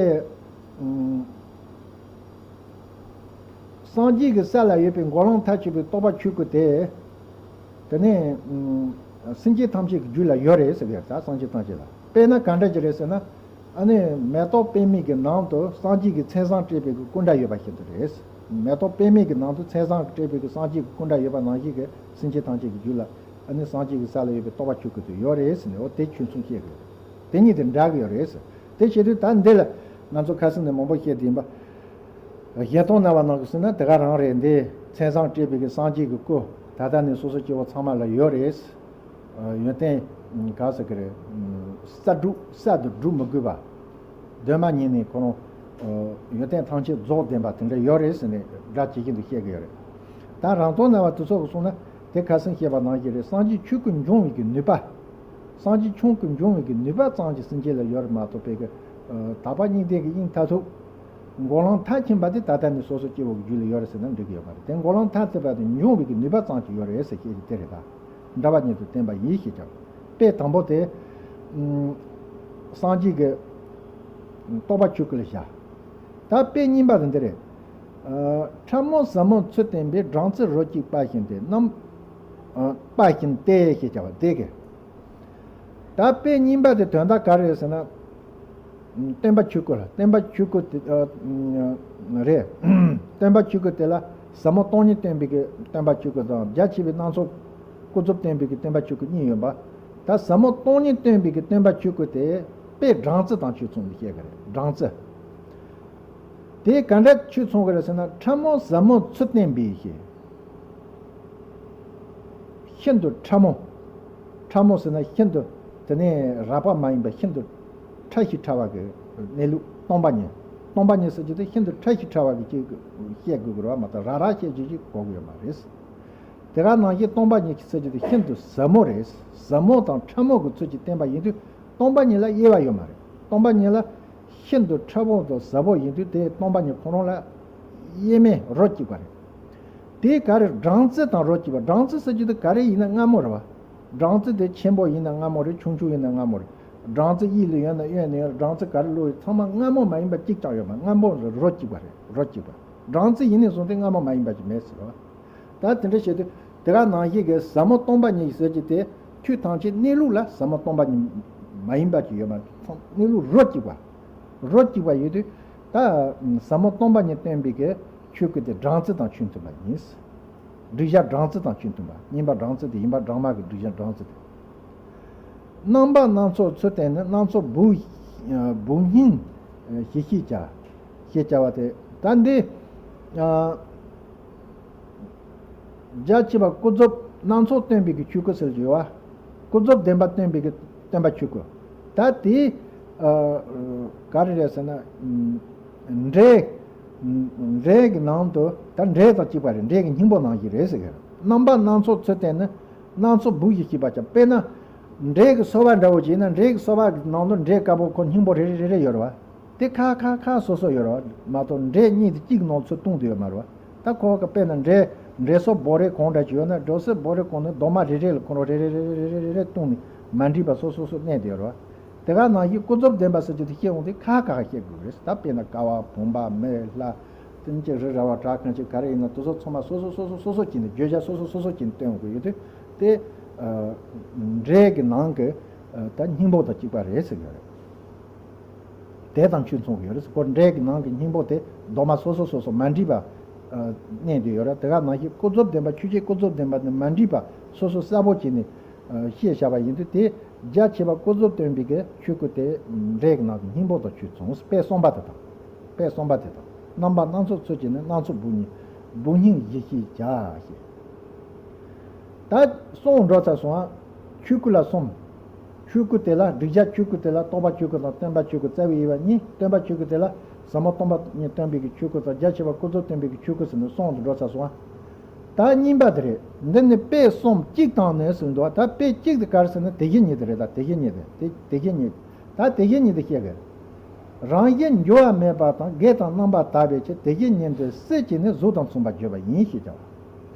སངས་རྒྱས་ཀྱི་ས་ལ་ཡོད་པའི་འགོག་ལམ་མཐར་ཕྱིན་པའི་རྟོགས་པ་ཆོས་སྐུ་དེ། དེ་ནས་སེམས་ཅན་ཐམས་ཅད་ཀྱི་རྒྱུད་ལ་ཡོད་རེད་ཟེར་གི་ཡོད་རེད། ད་སེམས་ཅན་ཐམས་ཅད་ལ། དཔེར་ན་ག་འདྲ་ཅིག་རེད་ཟེར་ན། ཨ་ནི་མེ་ཏོག་པདྨའི་གི་ནང་དུ་སངས་རྒྱས་ཀྱི་མཚན་བཟང་སྤྲས་པའི་གི་སྐུ་འདྲ་ཡོད་པ་བཞིན་དུ་རེད། མེ་ཏོག་པདྨའི་གི་ནང་དུ་མཚན་བཟང་སྤྲས་པའི་གི་སངས་རྒྱས་ཀྱི་སྐུ་འདྲ་ཡོད་པ་ནང་བཞིན་གྱི་སེམས་ཅན་ཐམས་ཅད་ཀྱི་རྒྱུད་ལ། ཨ་ནི་སངས་རྒྱས་ཀྱི་ས་ལ་ཡོད་པའི་རྟོགས་པ་ཆོས་སྐུ་དེ་ཡོད་རེད་ཟེར་ནས། འོ་དེ་ཆོས་མཚུངས་བཤད་གི་ཡོད་རེད། དེ་གཉིས་དེ་འདྲ་གི་ཡོད་རེད་ཟེར། དེ་བྱེད་དུས་ད་འདི་ལ་ང་ཚོ་ཁ་སང་ནས་མང་པོ་བཤད་བསྡད་ཡིན་པ། གཞན་སྟོང་རྣ་བ་ནང་གི་ཟེར་ན་དེ་ག་རང་རེད། འདི་མཚན་བཟང་སྤྲས་པའི་གི་སངས་རྒྱས་ཀྱི་སྐུ་ད་ལྟ་ནས་སོ་སོ་སྐྱེ་བོ་ཚང་མ་ལ་ཡོད་རེད། ཡོན་ཏན་ག་ཟེར་གི་རེད། གསར་སྒྲུབ་གསར་དུ་སྒྲུབ་མི་དགོས་པ། གདོད་མ་ཉིད་ནས་ཁོ་རང་ཡོན་ཏན་ཐམས་ཅད་རྫོགས་ལྡན་པ་དེ་འདྲ་ཡོད་རེད་ཟེར་ནས་སྒྲ་ཇི་བཞིན་དུ་བཤད་གི་ཡོད་རེད། ད་རང་སྟོང་རྣ་བ་དེ་ཚོ་གི་གསུངས་ན་དེ་ཁ་སང་བཤད་པ་ནང་བཞིན་རེད། སངས་རྒྱས་ཆོས་སྐུ་འབྱུང་བའི་གི་ནུས་པ། སངས་རྒྱས་ཆོས་སྐུ་འབྱུང་བའི་གི་ནུས་པ་ཙམ་གྱིས་སེམས་ཅན་ལ་ཡོད་རེད་མ་གཏོགས་པའི་གི། དག་པ་གཉིས་ལྡན་གྱི་དབྱིངས་མཐར་ཐུག་འགོག་ལམ་མཐར་ཕྱིན་པ་དེ་ད་ལྟ་ནས་སོ་སོ་སྐྱེ་བོ་གི་རྒྱུད་ལ་ཡོད་རེད་ཟེར་ན་འགྲིག་གི་ཡོད་མ་རེད། དེ་འགོག་ལམ་མཐར་ཐུག་པ་དེ་འབྱུང་བའི་གི་ནུས་པ་ཙམ་གྱིས་ཡོད་རེད་ཟེར་བཤད་ཀྱི་དེ་རེད་ད། འདྲ་བ་ཉིད་དུ་བསྟན་པ་ཡིན་ཞེས་བྱ་བ། དཔེ་དང་པོ་དེ། སངས་རྒྱས་ཀྱི་རྟོགས་པ་ཆོས་སྐུ་ལ་བཞག་ད་དཔེ་གཉིས་པ་དེ་འདི་རེད། ཕྲ་མོ་ཟབ་མོའི་ཚུལ་བསྟན་པའི་སྦྲང་རྩི་རོ་གཅིག་པ་བཞིན་ཏེ་རྣམ། པ་བཞིན་ཏེ་ཞེས་བྱ་བ་དེ་གི། ད་དཔེ་གཉིས་པ་དེ་དོན་དག་ག་རེ་རེད་ཟེར་ན། སྟོན་པ་ཆོས་སྐུ་ལ། སྟོན་པ་ཆོས་སྐུ་དེ་རེད། སྟོན་པ་ཆོས་སྐུ་དེ་ལ་ ཟབ་མོ་སྟོང་ཉིད་སྟོན་པའི་གི་སྟོན་པ་ཆོས་སྐུ་དང་རྒྱ་ཆེ་བའི་སྣ་ཚོགས་ཀུན་རྫོབ་སྟོན་པའི་གི་སྟོན་པ་ཆོས་སྐུ་གཉིས་ཡོད་པ། ད་ཟབ་མོ་སྟོང་ཉིད་སྟོན་པའི་གི་སྟོན་པ་ཆོས་སྐུ་དེ་དཔེ་སྦྲང་རྩི་དང་ཆོས་མཚུངས་ནས་བཤད་གི་རེད། སྦྲང་རྩི། དེ་ག་འདྲ་ཆོས་མཚུངས་གི་རེད་ཟེར་ན། ཕྲ་མོ་ཟབ་མོ་ཚུལ་བསྟན་པའི་ཞེས། ཤིན་ཏུ་ཕྲ་མོ། ཕྲ་མོ་ཟེར་ན་ཤིན་ཏུ་དེ་ནས་རགས་པ་མ་ཡིན་པ་ཤིན་ཏུ་ཕྲ་ཞིང་ཕྲ་བ་གི་གནས་ལུགས་སྟོང་པ་ཉིད། སྟོང་པ་ཉིད་ཟེར་རྒྱུ་དེ་ཤིན་ཏུ་ཕྲ་ཞིང་ཕྲ་བ་གི་ཅིག་བཤད་དགོས་ཀྱི་རེད་བ་མ་གཏོགས་རང་རང་བཤད་རྒྱུ་ཞིག་གོ་གི་ཡོད་མ་རེད། དེ་ག་ནང་བཞིན་སྟོང་པ་ཉིད་ཀྱི་ཚུལ་གྱི་དེ་ཤིན་ཏུ་ཟབ་མོ་རེད། ཟབ་མོ་དང་ཕྲ་མོ་གི་ཚུལ་གྱིས་བསྟན་པ་ཡིན་དུས་སྟོང་པ་ཉིད་ལ་དབྱེ་བ་ཡོད་མ་རེད། སྟོང་པ་ཉིད་ལ་ཤིན་ཏུ་ཕྲ་མོ་དང་ཟབ་མོ་ཡིན་དུས་དེ་སྟོང་པ་ཉིད་ཁོ་རང་ལ་དབྱེར་མེད་རོ་གཅིག་པ་རེད། དེ་ག་རེ་སྦྲང་རྩི་དང་རོ་གཅིག་པ། སྦྲང་རྩི་ཟེར་རྒྱུ་དེ་ག་རེ་ཡིན་ན་མངར་མོ་རེད་བ། སྦྲང་རྩི་དེ་ཆེན་པོ་ཡིན་ན་མངར་མོ་རེད། ཆུང་ཆུང་ཡིན་ན་མངར་མོ་རེད། སྦྲང་རྩི་གཡས་ལ་ཡོད་ན་གཡོན་ནས་སྦྲང་རྩི་ག་རེ་བླུགས་ཡོད་ཚང་མ་མངར་མོ་མ་ཡིན་པ་གཅིག་ཀྱང་ཡོད་མ། མངར་མོ་རོ་གཅིག་པ་རེད། རོ་གཅིག་པ། སྦྲང་རྩི་ཡིན་ནས་བཟུང་སྟེ་མངར་མོ་མ་ཡིན་པ་ཅིག་མེད་ཟེར་བ། ད་དེ་འདྲ་བྱེད་དུས་དེ་ག་ནང་བཞིན་གྱི་ཟབ་མོ་སྟོང་པ་ཉིད་ཟེར་གྱི་དེ་ཆོས་ཐམས་ཅད་གནས་ལུགས་ལ་ཟབ་མོ་སྟོང་པ་ཉིད་མ་ཡིན་པ་ཅིག་ཡོད་མ་རེད། གནས་ལུགས་རོ་གཅིག་པ། རོ་གཅིག་པ་ཡོད་དུས་ད་ཟབ་མོ་སྟོང་པ་ཉིད་སྟོན་པའི་གི་ཆོས་སྐུ་དེ་སྦྲང་རྩི་དང་ཆོས་མཐུན་པ་ཡིན། སྒྲིབ་བྱ་སྦྲང་རྩི་དང་ཆོས་མཐུན་པ། སྙིམ་པ་སྦྲང་རྩི་དེ་ཡིན་པ་སྦྲང་མ་གི་སྒྲིབ་བྱ་སྦྲང་རྩི་དེ། རྣམ་པ་སྣ་ཚོགས་ཚུལ་བསྟན་ནི། སྣ་ཚོགས་བུ་བུ་སྙིང་ཞེས་བྱ་བ་དེ། ད་འདི། རྒྱ་ཆེ་བ་ཀུན་རྫོབ་སྣ་ཚོགས་སྟོན་པའི་གི་ཆོས་སྐུ་ཟེར་གྱི་ཡོད་བ། ཀུན་རྫོབ་བདེན་པ་སྟོན་པའི་གི་སྟོན་པ་ཆོས་སྐུ། ད་དེ་ག་རེ་རེད་ཟེར་ན། འབྲས། འབྲས་ཀྱི་ནང་དུ་ད་འབྲས་དང་གཅིག་པ་རེད། འབྲས་ཀྱི་སྙིང་པོ་ནང་བཞིན་རེད་ཟེར་གི་རེད། རྣམ་པ་སྣ་ཚོགས་ཚུལ་བསྟན་ནི། སྣ་ཚོགས་བུ་ཞེས་བྱ་བ་ཅན། དཔེར་ན་འབྲས་ཀྱི་སོལ་བ་འདྲ་བོ་ཅིག་ཡིན་ན། འབྲས་ཀྱི་སོལ་བ་གི་ནང་དུ་འབྲས་དཀར་པོ་ཁོ་སྙིང་པོ་རེ་རེ་རེ་རེ་ཡོད་རེད་བ། དེ་ཁ་ཁ་ཁ་སོ་སོ་ཡོད་རེད་བ། མ་གཏོགས་འབྲས་གཉིས་དེ་གཅིག་ནང་ཚུར་བཏུང་དུ་ཡོད་མ་རེད་བ། ད་ཁོ་གི་དཔེར་ན་འབྲས་འབྲས་སོ་བོ་རེ་གང་འདྲ་ཅིག་ཡོད་ན། འབྲས་སོ་བོ་རེ་གང་ནི་རྡོག་མ་རེ་རེ་ལ་ཁོ་རང་རེ་རེ་རེ་རེ་བཏུང་ནས་མ་འདྲེས་པ་སོ་སོ་སོ་གནས་དེ་ཡོད་རེད་བ། དེ་ག་ནང་བཞིན་ཀུན་རྫོབ་བདེན་པ་ཟེར་རྒྱུ་དེ་ཤེས་འོང་དུས་ཁ་ཁ་ཁ་ཤེས་དགོས་རེད། ད་དཔེར་ན་ཀ་བ་བུམ་པ་མེ་ལྷ་དེ་ནི་ཅི་རི་ར་བ་བྲག་གང་ཅི་ག་རེ་ཡིན་ན་དེ་ཚོ་ཚང་མ་སོ་སོ་སོ་སོ་སོ་སོ་བྱས་ནས་བརྗོད་བྱ་སོ་སོ་སོ་སོ་བྱས་ནས་སྟོན་དགོས་ཡོད་དུས་དེ། འབྲས་ཀྱི་ནང་གི་ད་སྙིང་པོ་དང་གཅིག་པ་རེད་ཟེར་གྱི་ཡོད་རེད། དེ་དང་ཆོས་མཚུངས་ཀྱི་ཡོད་རེད། ཁོ་འབྲས་ཀྱི་ནང་གི་སྙིང་པོ་དེ་རྡོག་མ་སོ་སོ་སོ་སོ་མ་འདྲེས་པ་གནས་དེ་ཡོད་རེད། དེ་ག་ནང་བཞིན་ཀུན་རྫོབ་བདེན་པ་ཆོས་ཅན། ཀུན་རྫོབ་བདེན་པ་ནི་མ་འདྲེས་པ་སོ་སོ་གསལ་པོ་བྱས་ནས་ཤེས་བྱ་བ་ཡིན་དུས་དེ། རྒྱ་ཆེ་བ་ཀུན་རྫོབ་སྟོན་པའི་གི་ཆོས་སྐུ་དེ་འབྲས་ཀྱི་ནང་གི་སྙིང་པོ་དང་ཆོས་མཚུངས། དཔེ་གསུམ་པ་དེ་དང་། དཔེ་གསུམ་པ་དེ་དང་། རྣམ་པ་སྣ་ཚོགས་ཚུལ་གྱིས་ནི། སྣ་ཚོགས་བུ་སྙིང་བུ་སྙིང་ཞེས་བྱ་བ་ཞེས། ད་གསུངས་འགྲོ་ཚར་སོང་ཨ། ཆོས་སྐུ་ལ་གསུམ། ཆོས་སྐུ་དེ་ལ་སྒྲིབ་བྱ་ཆོས་སྐུ་དེ་ལ་རྟོག་པ་ཆོས་སྐུ་དང་སྟོན་པ་ཆོས་སྐུ། རྩ་བའི་དབྱེ་བ་གཉིས། སྟོན་པ་ཆོས་སྐུ་དེ་ལ་ཟབ་མོ་སྟོང་པ་ཉིད་སྟོན་པའི་གི་ཆོས་སྐུ་དང་རྒྱ་ཆེ་བ་ཀུན་རྫོབ་སྟོན་པའི་གི་ཆོས་སྐུ་ཟེར་ནས་གསུངས་འགྲོ་ཚར་སོང་ཨ། ད་གཉིས་པ་དེ་རེད། འདི་ནི་དཔེ་གསུམ་གཅིག་དང་ནི་ཟེར་འདུག་ད་དཔེ་གཅིག་དེ་ག་རེ་ཟེར་ན་དེ་བཞིན་ཉིད་དེ་རེད། ད་དེ་བཞིན་ཉིད་དེ། དེ་དེ་བཞིན་ཉིད། ད་དེ་བཞིན་ཉིད་དེ་བཤད་གི། རང་བཞིན་འགྱུར་བ་མེད་པ་དང་། དགེ་དང་རྣམ་པར་དག་པའི་ཕྱིར། དེ་བཞིན་ཉིད་དེ་སྲེད་བྱས་ནས་གཟུགས་དང་མཚུངས་པར་བརྗོད་པ་ཡིན་ཞེས་བྱ་བ།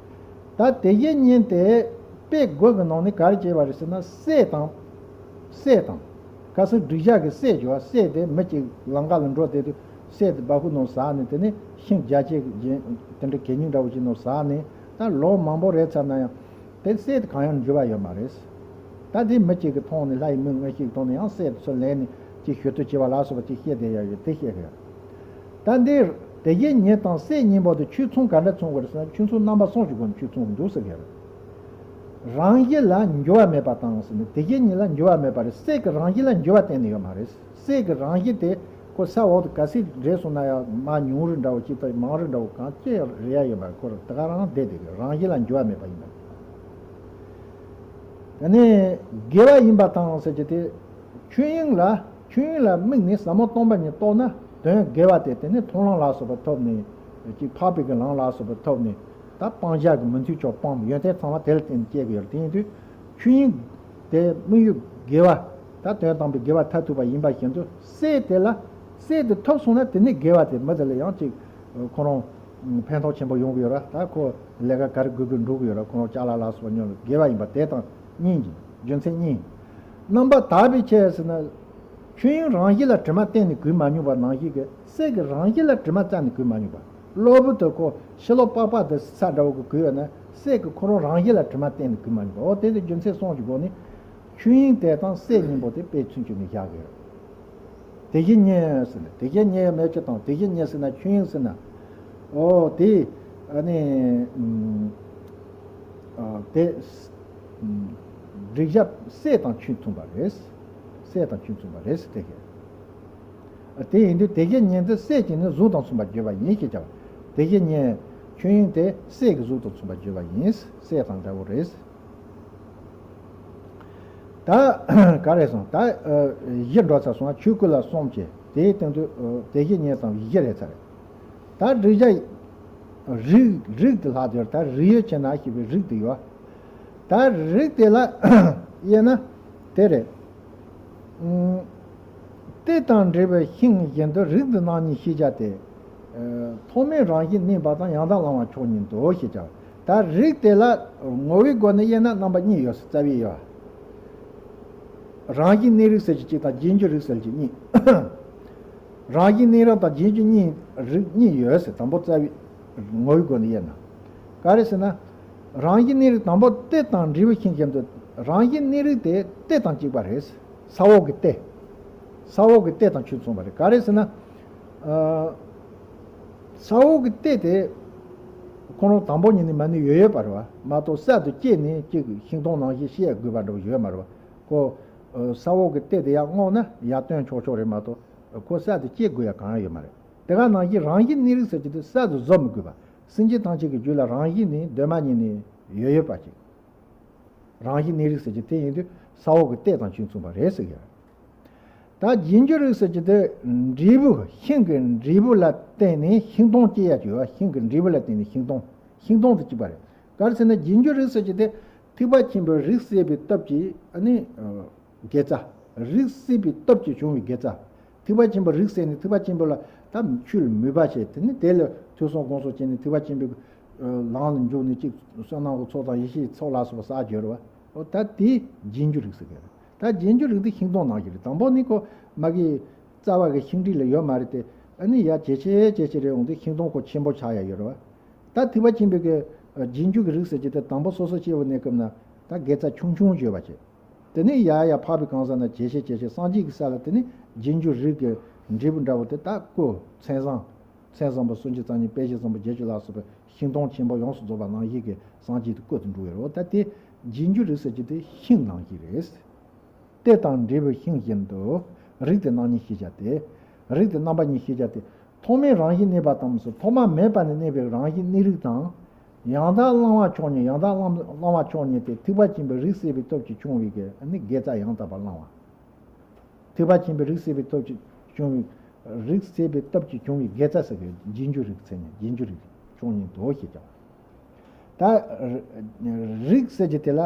ད་དེ་བཞིན་ཉིད་དེ་དཔེ་དགུ་གི་ནང་ནས་ག་རེ་བྱས་པ་རེད་ཟེར་ན། སྲེད་དང་། སྲེད་དང་། གལ་སྲིད་སྒྲིབ་བྱ་གི་སྲེད་བྱས་པ། སྲེད་དེ་མི་གཅིག་ལམ་ཁ་ལ་འགྲོ་བསྡད་དུས་སྲེད་དེ་སྦ་ཁུག་ནང་ཟགས་ནས། དེ་ནས་ཤིང་རྒྱ་ཆེ་གི་དེ་འདྲ་གད་སྙིགས་འདྲ་བོ་ཅིག་ནང་ཟགས་ནས་ད་ལོ་མང་པོ་རེད་ཚར་ན་ཡང་། དེ་སྲེད་དེ་གང་ཡང་འགྱུར་བ་ཡོད་མ་རེད། ད་དེ་མི་གཅིག་གིས་མཐོང་ནས། ལྷ་ཡི་མིག་ལྔ་ཞིག་མཐོང་ནས་ཡང་སྲེད་དེ་ཚུར་ལེན་ནས་ཅིག་ཞུ་གཏུག་བྱེད་པ་ལ་སོགས་པ་ཅིག་བཤད་བསྡད་ཡ་ཡོད། དེ་བཤད་གི་ཡོད། ད་འདིར་དེ་བཞིན་ཉིད་དང་སྲེད་གཉིས་པོ་དེ་ཆོས་མཚུངས་ག་འདྲ་མཚུངས་དགོས་རེད་ཟེར་ན། ཆོས་མཚུངས་རྣམ་པ་གསུམ་གྱི་སྒོ་ནས་ཆོས་མཚུངས་འདུག་ཟེར་གི་ཡོད། རང་བཞིན་ལ་འགྱུར་བ་མེད་པ་དང་ཟེར་ནས། དེ་བཞིན་ཉིད་ལ་འགྱུར་བ་མེད་པ་རེད། སྲེད་ཀྱི་རང་བཞིན་ལ་འགྱུར་བ་གཏན་ནས་ཡོད་མ་རེད། སྲེད་ཀྱི་རང་བཞིན་དེ་ཁོ་ས་འོག་ཏུ་ག་ཚོད་རེད་སོང་ན་ཡང་མར་ཉུང་རུ་འདྲ་བོ་ཅིག་དང་མང་རུ་འདྲ་བོ་གང་ཅི་རེད་ཡ་ཡོད་མ་རེད། ཁོ་ད་ག་རང་བསྡད་དེ་རང་བཞིན་ལ་འགྱུར་བ་མེད་པ་ཡིན་པ། དེ་ནས་དགེ་བ་ཡིན་པ་དང་ཟེར་གྱི་དེ། ཆོས་དབྱིངས་ལ། ཆོས་དབྱིངས་ལ་དམིགས་ནས་ཟབ་མོ་སྟོང་པ་ཉིད་རྟོགས་ན། དོན་དགེ་བ་དེ་དེ་ནས་མཐོང་ལམ་ལ་སོགས་པ་ཐོབ་ནས། ཅིག་འཕགས་པའི་གི་ལམ་ལ་སོགས་པ་ཐོབ་ནས། ད་སྤང་བྱ་གི་མི་མཐུན་ཕྱོགས་སྤངས། ཡོན་ཏན་ཚང་མ་དེ་ལ་བརྟེན་ནས་སྐྱེ་གི་ཡོད་རེད། དེ་ཡིན་དུས་ཆོས་དབྱིངས་དེ་དམིགས་ཡུལ་དགེ་བ། ད་དོན་དམ་པའི་དགེ་བ་མཐར་ཐུག་པ་ཡིན་པ་བཞིན་དུ། སྲེད་དེ་ལ། སྲེད་དེ་ཐོབ་སོང་ན་དེ་ནས་དགེ་བ་དེ་མི་དེ་ལ་ཡང་ཅིག་ཁོ་རང་ཕན་ཐོགས་ཆེན་པོ་ཡོང་གི་ཡོད་ར། ད་ཁོ་ལས་ཀ་ག་རེ་དགོས་དགོས་འགྲོ་གི་ཡོད་ར། ཁོ་རང་ཅ་ལག་ལ་སོགས་པ་ཉོ་ནས། དགེ་བ་ཡིན་པ་དེ་དང་གཉིས་ཀྱི་རྒྱུ་མཚན་གཉིས། རྣམ་པར་དག་པའི་ཕྱིར་ཟེར་ན། ཆོས་དབྱིངས་རང་བཞིན་ལ་དྲི་མ་གཏན་ནས་གོས་མ་མྱོང་བ་ནང་བཞིན་གྱི། སྲེད་ཀྱི་རང་བཞིན་ལ་དྲི་མ་རྩ་ནས་གོས་མ་མྱོང་བ། གློ་བུར་དུ་ཁོ་ཕྱི་ལོགས་པགས་པ་དེ་ས་འདྲ་བོ་གིས་གོས་ཡོད་ན། སྲེད་ཀྱི་ཁོ་རང་རང་བཞིན་ལ་དྲི་མ་གཏན་ནས་གོས་མ་མྱོང་བ། འོ་དེ་དེ་རྒྱུ་མཚན་གསུམ་གྱི་སྒོ་ནས་ཆོས་དབྱིངས་དེ་དང་སྲེད་གཉིས་པོ་དེ་དཔེ་མཚོན་བྱེད་ནས་བཞག་གི་ཡོད། དེ་བཞིན་ཉིད་ཟེར་ན། དེ་བཞིན་ཉིད་མེད་ཅིག་དང་། དེ་བཞིན་ཉིད་ཟེར་ན་ཆོས་དབྱིངས་ཟེར་ན། འོ་དེ། ཨ་ནི་ཨ་དེ་རིགས་ཞབས་སྲས་དང་ཆོས་མཚུངས་པ་རེད། སྲས་དང་ཆོས་མཚུངས་པ་རེད་དེ་ག་དེ་ཡིན་དུས་དེ་གའི་གཉེན་དེ་སྲས་ཀྱི་ནི་གཟུགས་དང་མཚུངས་པར་བརྗོད་པ་ཡིན་ཞེས་བྱ་བ། དེ་གའི་གཉེན་ཆོས་དབྱིངས་དེ་སྲས་ཀྱི་གཟུགས་དང་མཚུངས་པར་བརྗོད་པ་ཡིན། སྲས་དང་འདྲ་བོ་རེད། ད་ག་རེ་སོང་ད། བཞི་འགྲོ་ཚར་སོང་ཆོས་སྐུ་ལ་གསུམ་བྱས་དེའི་སྟེང་དུ་དེ་གའི་གཉེན་དང་བཞི་རེད་ཚར་རེད། ད་རིགས་ཆ་རིགས་རིགས་དེ་ལྷག་དེར་ད་རིགས་ཡོད་ཆེ་ན་ཞེས་པའི་རིགས་དེ་ཡོད། ད་རིགས་དེ་ལ་དབྱེ་ན་དེ་རེད། ཨུམ། དེ་དང་འབྲེལ་བའི་ཤིང་བཞིན་དུ་རིགས་འདི་རྣམ་གཉིས་ཤེས་བྱ་སྟེ། ཐོག་མའི་རང་བཞིན་གནས་པ་དང་ཡང་དག་བླང་བ་མཆོག་ཉིད་དོ་ཞེས་བྱ། ད་རིགས་དེ་ལ་ངོ་བོའི་སྒོ་ནས་དབྱེ་ན་རྣམ་པ་གཉིས་ཡོད། རྩ་བའི་དབྱེ་བ། རང་བཞིན་གནས་རིགས་ཟེར་གྱི་གཅིག་དང་རྗེས་འཇུག་རིགས་ཟེར་གྱི་གཉིས། རང་བཞིན་གནས་རིགས་དང་རྗེས་འཇུག་གཉིས་རིགས་གཉིས་ཡོད་ཟེར། དང་པོ་རྩ་བའི་ངོ་བོའི་སྒོ་ནས་དབྱེ་ན། ག་རེ་ཟེར་ན། རང་བཞིན་གནས་རིགས་དང་པོ་གཏེར་དང་འབྲས་བུ་ཤིང་བཞིན་དུ། རང་བཞིན་གནས་རིགས་དེ་གཏེར་དང་གཅིག་པ་རེད། ས་འོག་གི་གཏེར། ས་འོག་གི་གཏེར་དང་ཆོས་མཚུངས་པ་རེད། ག་རེ་ཟེར་ན། ཨ། ས་འོག་གི་གཏེར་དེ་ཁོ་རང་དང་པོ་ཉིད་ནས་མ་ནི་ཡོད་ཡོད་པ་རེད་བ། མ་གཏོགས་གསར་དུ་སྐྱེས་ནས་ཅིག་ཤིང་སྡོང་ནང་བཞིན་བཤད་དགོས་པ་འདྲ་བོ་ཡོད་མ་རེད་བ། ཁོ་ཨ་ས་འོག་གི་གཏེར་དེ་ཡར་བསྔོགས་ན་ཡར་བཏོན་ཆོག་ཆོག་རེད་མ་གཏོགས་ཁོ་གསར་དུ་སྐྱེ་དགོས་ཡ་གང་ཡང་ཡོད་མ་རེད། དེ་ག་ནང་བཞིན་རང་བཞིན་གནས་རིགས་ཟེར་གྱི་དེ་གསར་དུ་བཟོ་མི་དགོས་པ། སེམས་ཅན་ཐམས་ཅད་ཀྱི་རྒྱུད་ལ་རང་བཞིན་ནི་གདོད་མ་ཉིད་ནས་ཡོད་ཡོད་པ་ཅིག་རང་བཞིན་གནས་རིགས་ཟེར་གྱི་དེ་ཡིན་དུས་ས་འོག་གི་གཏེར་དང་ཆོས་མཚུངས་པ་རེད་ཟེར་གྱི་ཡོད། ད་རྗེས་འཇུག་རིགས་ཟེར་གྱི་དེ་འབྲས་བུ་ཤིང་གི་འབྲས་བུ་ལ་བརྟེན་ནས་ཤིང་སྡོང་སྐྱེ་ཡ་ཅིག་ཡོད། ཤིང་གི་འབྲས་བུ་ལ་བརྟེན་ནས་ཤིང་སྡོང་། ཤིང་སྡོང་དེ་གཅིག་པ་རེད། ག་རེ་ཟེར་ན་རྗེས་འཇུག་རིགས་ཟེར་གྱི་དེ་ཐེག་པ་ཆེན་པོའི་རིགས་སད་པའི་སྟོབས་ཀྱིས་ཨ་ནི། དགེ་རྩ། རིགས་སད་པའི་སྟོབས་ཀྱིས་བྱུང་བའི་དགེ་རྩ། ཐེག་པ་ཆེན་པོའི་རིགས་སད་ནས་ཐེག་པ་ཆེན་པོ་ལ་ད་ཆོས་ལ་མོས་པ་བྱས། དེ་ནི་དེ་ལ་ཐོས་བསམ་སྒོམ་གསུམ་བྱས་ནས་ཐེག་པ་ཆེན་པོའི་ལམ་ལ་འཇུག་ནས་ཅིག་བསོད་ནམས་ཀྱི་ཚོགས་དང་ཡེ་ཤེས་ཀྱི་ཚོགས་ལ་སོགས་པ་བསགས་ཡོད་རེད་བ། འོ་ད་དེ་རྗེས་འཇུག་རིགས་ཟེར་གི་རེད། ད་རྗེས་འཇུག་རིགས་དེ་ཤིང་སྡོང་ནང་བཞིན་རེད། དང་པོ་ནི་ཁོ་མ་གི་རྩ་བ་གི་ཤིང་འབྲས་ལ་ཡོད་མ་རེད་དེ། ཨ་ནི་ཡར་ཇེ་ཆེ་ཇེ་ཆེ་རེད་འོང་དུས་ཤིང་སྡོང་ཁོ་ཆེན་པོ་ཆགས་ཡ་ཡོད་རེད་བ། ད་ཐེག་པ་ཆེན་པོའི་གི་རྗེས་འཇུག་གི་རིགས་ཟེར་གྱི་དེ་དང་པོ་སོ་སོ་སྐྱེ་བོ་གནས་སྐབས་ན་ད་དགེ་རྩ་ཆུང་ཆུང་བརྗོད་པ་བྱེད། དེ་ནས་ཡར་ཡར་འཕགས་པའི་གང་ཟག་ན་ཇེ་ཆེ་ཇེ་ཆེ་སངས་རྒྱས་ཀྱི་ས་ལ་དེ་ནས་རྗེས་འཇུག་རིགས་ཀྱི་འབྲས་བུ་འདྲ་བོ་དེ་དག་བཀོད། མཚན་བཟང་། མཚན་བཟང་པོ་སུམ་ཅུ་རྩ་གཉིས། དཔེ་བྱད་བཟང་པོ་བརྒྱད་ཅུ་ལ་སོགས་པའི་ཤིང་སྡོང་ཆེན་པོ་ཡོངས་སུ་རྫོགས་པ་ནང་བཞིན་གྱི་སངས་རྒྱས་དེ་བཀོད་དུ་འགྲོ་བའི་རོ། ད་དེ་རྗེས་འཇུག་རིགས་ཟེར་གྱི་དེ་ཤིང་ནང་བཞིན་རེད། གཏེར་དང་འབྲས་བུ་ཤིང་བཞིན་དུ། རིགས་དེ་རྣམ་གཉིས་ཤེས་བྱ་སྟེ། རིགས་དེ་རྣམ་པ་གཉིས་ཤེས་བྱ་སྟེ། ཐོག་མའི་རང་བཞིན་གནས་པ་དང་སོ། ཐོག་མ་མེད་པ་ནས་གནས་པའི་རང་བཞིན་གནས་རིགས་དང་། ཡང་དག་བླང་བ་མཆོག་ཉིད། ཡང་དག་བླང་བ་མཆོག་ཉིད་དེ་ཐེག་པ་ཆེན་པོའི་རིགས་སད་པའི་སྟོབས་ཀྱིས་བྱུང་བའི་གི་ནི་དགེ་རྩ་ཡང་དག་པར་བླང་བ། ཐེག་པ་ཆེན་པོའི་རིགས་སད་པའི་སྟོབས་ཀྱིས་བྱུང་བའི། རིགས་སད་པའི་སྟོབས་ཀྱིས་བྱུང་བའི་དགེ་རྩ་ཟེར་གི་རྗེས་འཇུག་རིགས་ཟེར་ནས་རྗེས་འཇུག་རིགས་མཆོག་ཉིད་དོ་ཞེས་ཀྱང་། ད་རིགས་ཟེར་གྱི་དེ་ལ་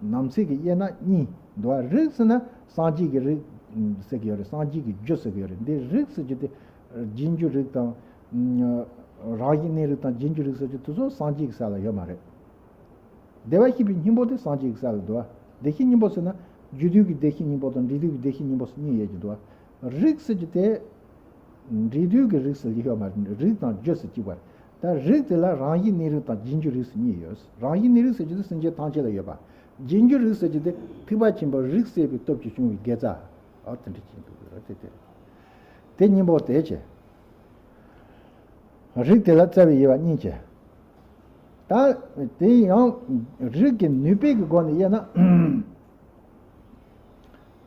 ནམ་ཚིག་གི་དབྱེ་ན་གཉིས་འདུག་བ། རིགས་ཟེར་ན་སངས་རྒྱས་ཀྱི་རིགས་ཟེར་གྱི་ཡོད་རེད། སངས་རྒྱས་ཀྱི་རྒྱུ་ཟེར་གྱི་ཡོད་རེད། འདི་རིགས་ཟེར་གྱི་དེ་རྗེས་འཇུག་རིགས་དང་། རང་བཞིན་གནས་རིགས་དང་རྗེས་འཇུག་རིགས་ཟེར་གྱི་དེ་ཚོ་སངས་རྒྱས་ཀྱི་ས་ལ་ཡོད་མ་རེད། བདེ་བར་གཤེགས་པའི་སྙིང་པོ་དེ་སངས་རྒྱས་ཀྱི་ས་ལ་འདུག་བ། བདེ་གཤེགས་སྙིང་པོ་ཟེར་ན་རྒྱུ་དུས་ཀྱི་བདེ་གཤེགས་སྙིང་པོ་དང་འབྲས་དུས་ཀྱི་བདེ་གཤེགས་སྙིང་པོ་ཟེར་གཉིས་ཡོད་ཀྱི་འདུག་བ། རིགས་ཟེར་གྱི་དེ། འབྲས་དུས་ཀྱི་རིགས་ཟེར་གྱི་ཡོད་མ་རེད། རིགས་དང་རྒྱུ་ཟེར་གཅིག་པ་རེད། ད་རིགས་དེ་ལ་རང་བཞིན་གནས་རིགས་དང་རྗེས་འཇུག་རིགས་ཟེར་གཉིས་ཡོད། རང་བཞིན་གནས་རིགས་ཟེར་གྱི་དེ་སེམས་ཅན་ཐམས་ཅད་ལ་ཡོད་པ། རྗེས་འཇུག་རིགས་ཟེར་གྱི་དེ་ཐེག་པ་ཆེན་པོའི་རིགས་སད་པའི་སྟོབས་ཀྱིས་བྱུང་བའི་དགེ་རྩ། ཨ་དེ་འདྲ་ཅིག་འདུག་རེད་དེ་དེ་རེད། དེ་གཉིས་པོ་དེ་བྱས། རིགས་དེ་ལ་རྩ་བའི་དབྱེ་བ་གཉིས་བྱས། ད་དེ་ཡང་རིགས་ཀྱི་ནུས་པའི་གི་སྒོ་ནས་དབྱེ་ན།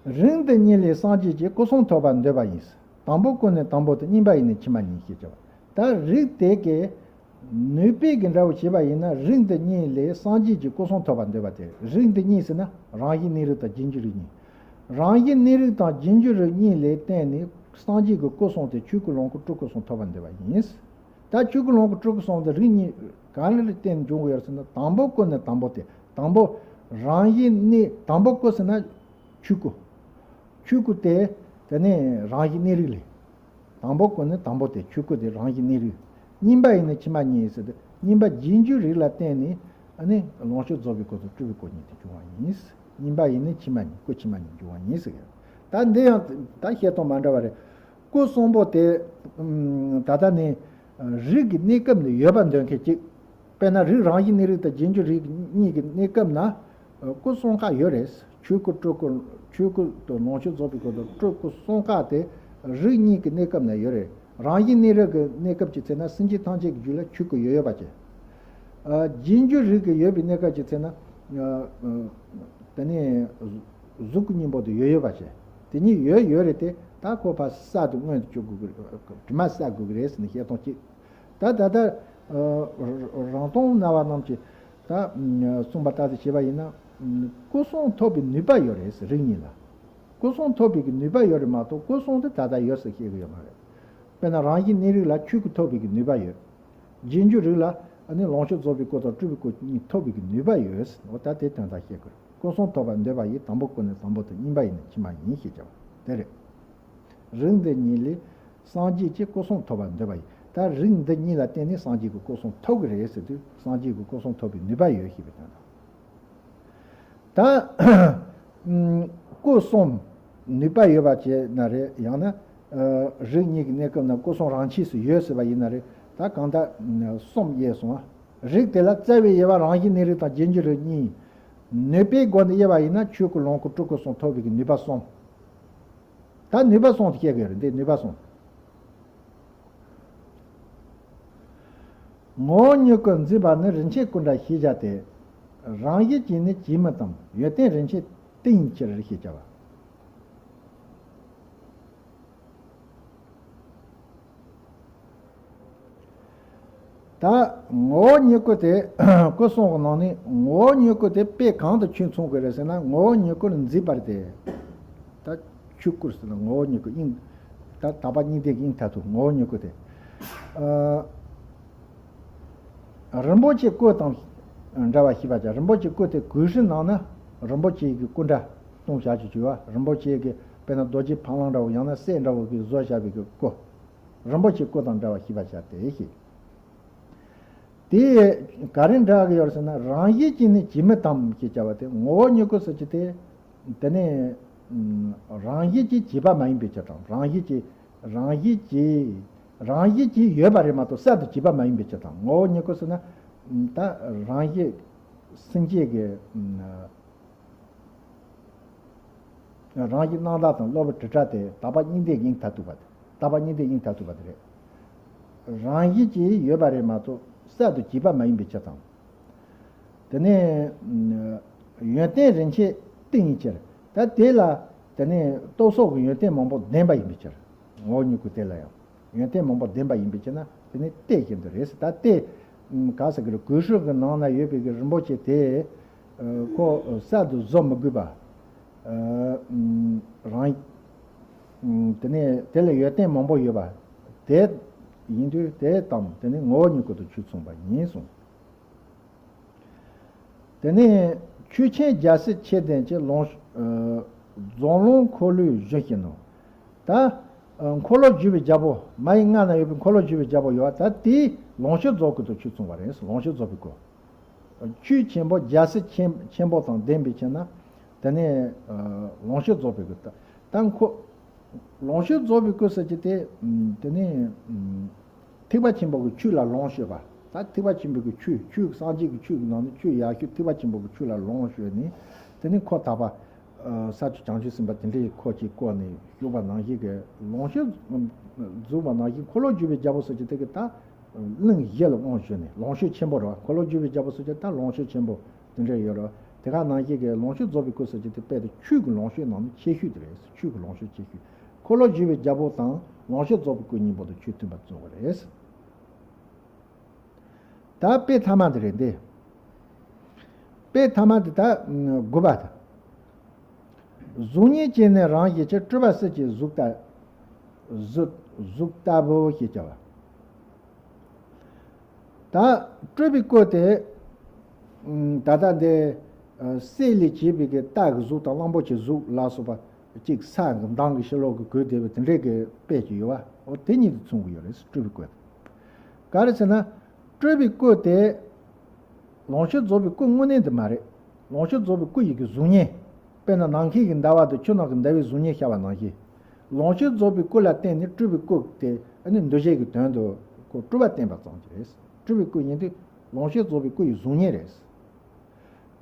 རིགས་འདི་གཉིས་ལས་སངས་རྒྱས་ཀྱི་སྐུ་གསུང་ཐོབ་པར་འདོད་པ་ཡིན། དང་པོ་ཀུན་ནས་དང་པོ་སྟེ། གཉིས་པ་ཡིས་ནི་ཕྱི་མ་ཉིད་ཞེས་བྱ་བ། ད་རིགས་དེ་གའི་ནུས་པའི་གི་འདྲ་བོ་བྱས་པ་ཡིན་ན་རིགས་འདི་གཉིས་ལས་སངས་རྒྱས་ཀྱི་སྐུ་གསུང་ཐོབ་པར་འདོད་པ་སྟེ། རིགས་འདི་གཉིས་ཟེར་ན་རང་བཞིན་གནས་རིགས་དང་རྗེས་འཇུག་རིགས་གཉིས། རང་བཞིན་གནས་རིགས་དང་རྗེས་འཇུག་རིགས་གཉིས་ལས་བརྟེན་ནས་སངས་རྒྱས་ཀྱི་སྐུ་གསུང་སྟེ་ཆོས་སྐུ་ལོངས་སྐུ་སྤྲུལ་སྐུ་གསུམ་ཐོབ་པར་འདོད་པ་ཡིན། ད་ཆོས་སྐུ་ལོངས་སྐུ་སྤྲུལ་སྐུ་གསུམ་དེ་རིགས་གཉིས་གང་ལ་བརྟེན་འབྱུང་གི་ཡོད་ཟེར་ན། དང་པོ་ཀུན་ནས་དང་པོ་སྟེ། དང་པོ་རང་བཞིན་གནས། དང་པོ་ཀུན་ཟེར་ན་ཆོས་སྐུ། ཆོས་སྐུ་དེ་དེ་ནས་རང་བཞིན་གནས་རིགས་ལས། དང་པོ་ཀུན་ནས་དང་པོ་སྟེ། ཆོས་སྐུ་དེ་རང་བཞིན་གནས་རིགས། གཉིས་པ་ཡིས་ནི་ཕྱི་མ་ཉིད་ཟེར་ཏེ། གཉིས་པ་རྗེས་འཇུག་རིགས་ལ་བརྟེན་ནས་ཨ་ནི་ལོངས་སྤྱོད་རྫོགས་པའི་སྐུ་དང་སྤྲུལ་པའི་སྐུ་གཉིས་དེ་འབྱུང་བ་ཡིན། གཉིས་པ་ཡིས་ནི་ཕྱི་མ་ཉིད། སྐུ་ཕྱི་མ་ཉིད་འབྱུང་བ་ཡིན་ཟེར་གི། ད་འདི་ཡང་ད་བཤད་སྟངས་མ་འདྲ་བ་རེད། སྐུ་གསུམ་པོ་དེ་ད་ལྟ་ནི་རིགས་ཀྱི་གནས་སྐབས་ནས་ཡོད་པ་འདོད་མཁན་གཅིག་དཔེར་ན་རིགས་རང་བཞིན་གནས་རིགས་དང་རྗེས་འཇུག་རིགས་གཉིས་ཀྱི་གནས་སྐབས་ན། སྐུ་གསུམ་ཀ་ཡོད་རེད། ཆོས་སྐུ་སྤྲུལ་སྐུ། ཆོས་སྐུ་དང་ལོངས་སྤྱོད་རྫོགས་པའི་སྐུ་དང་སྤྲུལ་སྐུ་གསུམ་ཀ་དེ་རིགས་གཉིས་ཀྱི་གནས་སྐབས་ན་ཡོད་རེད། རང་བཞིན་གནས་རིགས་ཀྱི་གནས་སྐབས་ཀྱི་ཚེ་ན་སེམས་ཅན་ཐམས་ཅད་ཀྱི་རྒྱུད་ལ་ཆོས་སྐུ་ཡོད་ཡོད་པ་ཅན། རྗེས་འཇུག་རིགས་ཀྱི་ཡོད་པའི་གནས་སྐབས་ཀྱི་ཚེ་ན། དེ་ནས་གཟུགས་ཀྱི་གཉེན་པོ་དེ་ཡོད་ཡོད་པ་བྱས། དེ་གཉིས་ཡོད་ཡོད་རེད་དེ། ད་ཁོ་ཕར་གསར་དུ་མངོན་དུ་གྱུར་དགོས་ཀྱི་རེད། དྲི་མ་གསར་དགོས་ཀྱི་རེད་ཟེར་ནས་བཤད་སྟངས་གཅིག་ད་ད་ལྟ་རང་སྟོང་སྨྲ་བ་རྣམས་ཀྱིས་ད་གསུངས་པ་ལྟར་དུ་བྱས་པ་ཡིན་ན། སྐུ་གསུང་ཐོབ་པའི་ནུས་པ་ཡོད་རེད་ཟེར། རིགས་གཉིས་ལ་སྐུ་གསུང་ཐོབ་པའི་གི་ནུས་པ་ཡོད་རེད་མ་གཏོགས། སྐུ་གསུང་དེ་ད་ལྟ་ཡོད་ཟེར་བཤད་གི་ཡོད་མ་རེད། དཔེར་ན་རང་བཞིན་གནས་རིགས་ལ་ཆོས་སྐུ་ཐོབ་པའི་གི་ནུས་པ་ཡོད། རྗེས་འཇུག་རིགས་ལ་ཨ་ནི་ལོངས་སྤྱོད་རྫོགས་པའི་སྐུ་དང་སྤྲུལ་པའི་སྐུ་གཉིས་ཐོབ་པའི་གི་ནུས་པ་ཡོད། འོ་ད་དེ་དོན་དག་བཤད་དགོས་རེད། སྐུ་གསུང་ཐོབ་པར་འདོད་པ་ཡིས། དང་པོ་སྐུ་ནི་དང་པོ་དང་། གཉིས་པ་ཡིས་ནི་ཕྱི་མ་ཡིན་ཞེས་བྱ་བ་དེ་རེད། རིགས་འདི་གཉིས་ལས་སངས་རྒྱས་ཀྱི་སྐུ་གསུང་ཐོབ་པར་འདོད་པ་ཡིས། ད་རིགས་འདི་གཉིས་ལ་བརྟེན་ནས་སངས་རྒྱས་ཀྱི་སྐུ་གསུང་ཐོབ་ཀྱི་རེད་ཟེར་དུས། སངས་རྒྱས་ཀྱི་སྐུ་གསུང་ཐོབ་པའི་ནུས་པ་ཡོད་ཞེས་པའི་དོན་དང་། ད་སྐུ་གསུམ་ནུས་པ་ཡོད་པ་བྱས་ན་རེད། ཡང་ན་རིགས་གཉིས་ཀྱི་གནས་སྐབས་ན་སྐུ་གསུམ་རང་ཆས་སུ་ཡོད་ཟེར་བ་ཡིན་ན་རེད། ད་གང་ལྟར་གསུམ་དབྱེ་སོང་བ། རིགས་དེ་ལ་རྩ་བའི་དབྱེ་བ་རང་བཞིན་གནས་རིགས་དང་རྗེས་འཇུག་རིགས་གཉིས། ནུས་པའི་སྒོ་ནས་དབྱེ་བ་ཡིན་ན་ཆོས་སྐུ་ལོངས་སྐུ་སྤྲུལ་སྐུ་གསུམ་ཐོབ་པའི་གི་ནུས་པ་གསུམ། ད་ནུས་པ་གསུམ་དེ་བཤད་དགོས་རེད། འདི་ནུས་པ་གསུམ། ངོ་བོ་ཉིད་སྐུ་འཛིན་པ་ནི་རིན་ཆེན་སྐུ་འདྲ་ཞེས་བྱ་སྟེ། རང་བཞིན་གྱིས་ནི་བྱས་མི་དམ། ཡོན་ཏན་རིན་ཆེན་གཏིང་ཡིན་ཕྱིར་ཞེས་བྱ་བ། ད་ངོ་བོ་ཉིད་སྐུ་དེ། སྐུ་གསུམ་གྱི་ནང་ནས་ངོ་བོ་ཉིད་སྐུ་དེ་དཔེ་གང་དུ་ཆོས་མཚུངས་དགོས་རེད་ཟེར་ན། ངོ་བོ་ཉིད་སྐུ་ལ་འཛིན་པར་ཏེ། ད་ཆོས་སྐུར་ཟེར་ན་ངོ་བོ་ཉིད་སྐུ་དབྱིངས། ད་དག་པ་གཉིས་ལྡན་གྱི་དབྱིངས་མཐར་ཐུག་ངོ་བོ་ཉིད་སྐུ་དེ། ཨ། རིན་པོ་ཆེའི་སྐུ་དང་འདྲ་བ་ཞེས་པ་བྱ། རིན་པོ་ཆེའི་སྐུ་དེ་གོས་ཧྲུལ་ནང་ན་རིན་པོ་ཆེ་གི་སྐུ་འདྲ་གཏོང་བྱ་ཆོག་ཆོག་པ། རིན་པོ་ཆེ་གི་དཔེར་ན་རྡོ་རྗེ་ཕ་ལང་འདྲ་བོ། ཡང་ན་སྲས་འདྲ་བོ་གིས་བཟོ་བྱ་བའི་གི་སྐུ། རིན་པོ་ཆེའི་སྐུ་དང་འདྲ་བ་ཞེས་པ་བྱ་སྟེ་ཞེས། དེ་ག་རེ་འདྲ་གི་ཡོད་ཟེར་ན། རང་བཞིན་གྱིས་ནི་བྱས་མི་དམ་ཞེས་བྱ་བ་དེ། ངོ་བོ་ཉིད་སྐུ་ཟེར་གྱི་དེ། དེ་ནས་རང་བཞིན་གྱིས་བྱས་པ་མ་ཡིན་པའི་ཕྱིར་དང་། རང་བཞིན་གྱིས། རང་བཞིན་གྱིས། རང་བཞིན་གྱིས་ཡོད་པ་རེད་མ་གཏོགས་གསར་དུ་བྱས་པ་མ་ཡིན་པའི་ཕྱིར་དང་། ངོ་བོ་ཉིད་སྐུ་ཟེར་ན། ད་རང་བཞིན་སེམས་བསྐྱེད་ཀྱི། རང་བཞིན་རྣམ་དག་དང་གློ་བུར་དྲི་བྲལ་ཏེ། དག་པ་གཉིས་ལྡན་དབྱིངས་མཐར་ཐུག་པ་དེ། དག་པ་གཉིས་ལྡན་དབྱིངས་མཐར་ཐུག་པ་དེ་རེད། རང་བཞིན་གྱིས་ཡོད་པ་རེད་མ་གཏོགས་གསར་དུ་བྱས་པ་མ་ཡིན་པའི་ཕྱིར་དང་། དེ་ནས་ཡོན་ཏན་རིན་ཆེན་གཏིང་ཡིན་ཕྱིར། ད་དེ་ལ་དེ་ནས་སྟོབས་སོགས་ཀྱི་ཡོན་ཏན་མང་པོ་ལྡན་པ་ཡིན་པའི་ཕྱིར། ངོ་བོ་ཉིད་སྐུ་དེ་ལ་ཡང་ཡོན་ཏན་མང་པོ་ལྡན་པ་ཡིན་པའི་ཕྱིར་ན། དེ་ནི་ལྟས་ཀྱི་འདུ་རེད་ཟེར། ད་ལྟས་ག་ཟེར་གི་རེད། གོས་ཧྲུལ་གྱི་ནང་ན་ཡོད་པའི་གི་རིན་པོ་ཆེ་དེ། ཁོ་གསར་དུ་བཟོ་མི་དགོས་པ། རང་། དེ་ནས་དེ་ལ་ཡོན་ཏན་མང་པོ་ཡོད་པ། དེ་ཡིན་དུས་དེ་དང་དེ་ནི་ངོ་བོ་ཉིད་སྐུ་དང་ཆོས་མཚུངས་པ་ཡིན་གསུངས། དེ་ནས་ཆོས་ཆེན་རྒྱལ་སྲས་ཆེ་ལྡན་གྱི་ལོངས། རྫོགས་ལོངས་འཁོར་ལོའི་གཞུ་བཞིན་ནོ། ད་འཁོར་ལོ་སྒྱུར་བའི་རྒྱལ་པོ། མ་ཡི་མངལ་ན་ཡོད་པའི་འཁོར་ལོ་སྒྱུར་བའི་རྒྱལ་པོ་ཡོད་པ། ད་དེའི་ལོངས་སྤྱོད་རྫོགས་སྐུ་དང་ཆོས་མཚུངས་པ་རེད། ལོངས་སྤྱོད་རྫོགས་པའི་སྐུ། ཆོས་ཆེན་པོ་རྒྱལ་སྲས་ཆེན་ཆེན་པོ་དང་ལྡན་པའི་ཕྱིར་ན། དེ་ནས་ལོངས་སྤྱོད་རྫོགས་པའི་སྐུ། ད་ད་འཁོར། ལོངས་སྤྱོད་རྫོགས་པའི་སྐུ་ཟེར་གྱི་དེ། དེ་ནས་ཐེག་པ་ཆེན་པོ་གི་ཆོས་ལ་ལོངས་སྤྱོད་པ། ད་ཐེག་པ་ཆེན་པོ་གི་ཆོས། ཆོས་སངས་རྒྱས་ཀྱི་ཆོས་ཀྱི་ནང་ནས་ཆོས་ཡག་ཤོས་ཐེག་པ་ཆེན་པོ་གི་ཆོས་ལ་ལོངས་སྤྱོད་ནས། དེ་ནས་འཁོར་དག་པ། ས་བཅུ་བྱང་ཆུབ་སེམས་དཔའ་དེ་འདྲའི་འཁོར་གྱིས་བསྐོར་ནས་བཞུགས་པ་ནང་བཞིན་གྱི་ལོངས་སྤྱོད་རྫོགས་པ་ནང་བཞིན། འཁོར་ལོ་སྒྱུར་བའི་རྒྱལ་པོ་ཟེར་གྱི་དེ་གི་ད་གླིང་བཞི་ལ་དབང་ཞུས་ནས་ལོངས་སྤྱོད་ཆེན་པོ་རེད་བ། འཁོར་ལོ་སྒྱུར་བའི་རྒྱལ་པོ་ཟེར་གྱི་ད་ལོངས་སྤྱོད་ཆེན་པོ་དེ་འདྲ་ཡོད་རེད་བ། དེ་ག་ནང་བཞིན་གྱི་ལོངས་སྤྱོད་རྫོགས་པའི་སྐུ་ཟེར་གྱི་དེ་དཔེ་དེ་ཆོས་ཀྱི་ལོངས་སྤྱོད་ནང་ནས་ཆེ་ཤོས་དེ་རེད། ཆོས་ཀྱི་ལོངས་སྤྱོད་ཆེ་ཤོས། འཁོར་ལོ་སྒྱུར་བའི་རྒྱལ་པོ་དང་ལོངས་སྤྱོད་རྫོགས་པའི་སྐུ་གཉིས་པོ་དེ་ཆོས་མཐུན་པར་བརྩི་དགོས་རེད། ད་དཔེ་ཐ་མ་དེ་རེད་འདི། དཔེ་ཐ་མ་དེ་ད་དགུ་པ་དང་། གཟུགས་བརྙན་བཅས་ནི་རང་བཞིན་གྱིས། སྤྲུལ་པ་སྲིད་ཀྱི་གཟུགས་ལྟ། གཟུགས་གཟུགས་ལྟ་བུ་ཞེས་བྱ་བ། ད་སྤྲུལ་པའི་སྐུ་དེ། ད་ལྟ་འདི་གསེར་ལས་བྱས་པའི་གི་རྟ་གི་གཟུགས་དང་གླང་པོ་ཆེའི་གཟུགས་ལ་སོགས་པ་གཅིག་ས་གི་མདངས་ཀྱི་ཕྱི་ལོགས་ཀྱི་གོས་དེ་བས་དེ་འདྲའི་གི་དཔེ་ཅིག་ཡོད་བ། འོ་དེ་གཉིས་དེ་མཚུངས་ཀྱི་ཡོད་རེད། སྤྲུལ་པའི་སྐུ་དེ། ག་རེ་ཟེར་ན། སྤྲུལ་པའི་སྐུ་དེ། ལོངས་སྤྱོད་རྫོགས་པའི་སྐུ་དངོས་གནས་དེ་མ་རེད། ལོངས་སྤྱོད་རྫོགས་པའི་སྐུ་ཡི་གི་གཟུགས་བརྙན། དཔེར་ན་ནམ་མཁའི་གི་ཟླ་བ་དང་ཆུ་ནང་གི་ཟླ་བའི་གཟུགས་བརྙན་ཤར་བ་ནང་བཞིན། ལོངས་སྤྱོད་རྫོགས་པའི་སྐུ་ལ་བརྟེན་ནས་སྤྲུལ་པའི་སྐུ་དེ་ཨ་ནི་འདུ་བྱེད་ཀྱི་དོན་དུ་ཁོ་སྤྲུལ་པ་བསྟན་པ་ཙམ་གྱིས་རེད། སྤྲུལ་པའི་སྐུ་ཡིན་དུས་ལོངས་སྤྱོད་རྫོགས་པའི་སྐུ་ཡི་གཟུགས་བརྙན་རེད།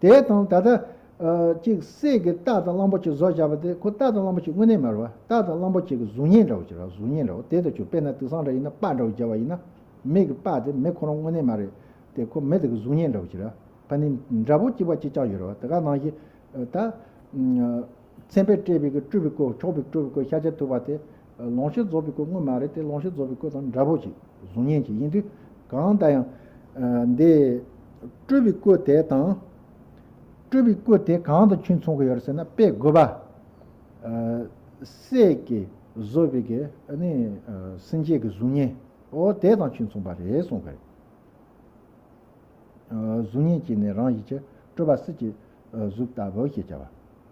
དེ་དང་ད་ལྟ་ཨ་གཅིག་གསེར་གྱི་རྟ་དང་གླང་པོ་ཆེ་བཟོ་བཞག་པ་དེ་ཁོ་རྟ་དང་གླང་པོ་ཆེ་དངོས་གནས་མ་རེད་བ། རྟ་དང་གླང་པོ་ཆེ་གི་གཟུགས་བརྙན་འདྲ་བོ་ཅིག་རེད། གཟུགས་བརྙན་འདྲ་བོ། དེ་དང་ཆུ་དཔེར་ན་དེང་སང་འདྲ་ཡིན་ན་པར་འདྲ་བོ་བརྒྱབ་པ་ཡིན་ན། མི་གི་པར་དེ་མི་ཁོ་རང་དངོས་གནས་མ་རེད། དེ་ཁོ་མེ་དེ་གི་གཟུགས་བརྙན་འདྲ་བོ་ཅིག་རེད། ཕ་ནི་འདྲ་པོ་གཅིག་པ་གཅིག་རྐྱང་ཡོད་རེད་བ། དེ་ག་ནང་བཞིན་ད་མཚན་དཔེ་བཀྲལ་བའི་གི་སྤྲུལ་པའི་སྐུ། ཕྱོགས་པའི་སྤྲུལ་པའི་སྐུ། ཤཱཀྱ་ཐུབ་པ་དེ་ལོངས་སྤྱོད་རྫོགས་པའི་སྐུ་དངོས་མ་རེད། དེ་ལོངས་སྤྱོད་རྫོགས་པའི་སྐུ་དང་འདྲ་པོ་ཅིག་གཟུགས་བརྙན་ཅིག་ཡིན་དུས། གང་ལྟར་ཡང་འདི་སྤྲུལ་པའི་སྐུ་དེ་དང་། སྤྲུལ་པའི་སྐུ་དེ་གང་དང་ཁྱོད་མཚུངས་ཀྱི་ཡོད་རེད་ཟེར་ན། དཔེ་དགུ་པ་སྲས་ཀྱིས་བཟོས་པའི་གི་ནི་སེམས་ཅན་གྱི་གཟུགས་བརྙན། འོ་དེ་དང་ཁྱོད་མཚུངས་པ་རེད་གསུངས་པ་རེད། གཟུགས་བརྙན་གྱི་ནི་རང་བཞིན་གྱི་སྤྲུལ་པ་སྲས་ཀྱི་གཟུགས་ལྟ་བུ་ཞེས་བྱ་བ།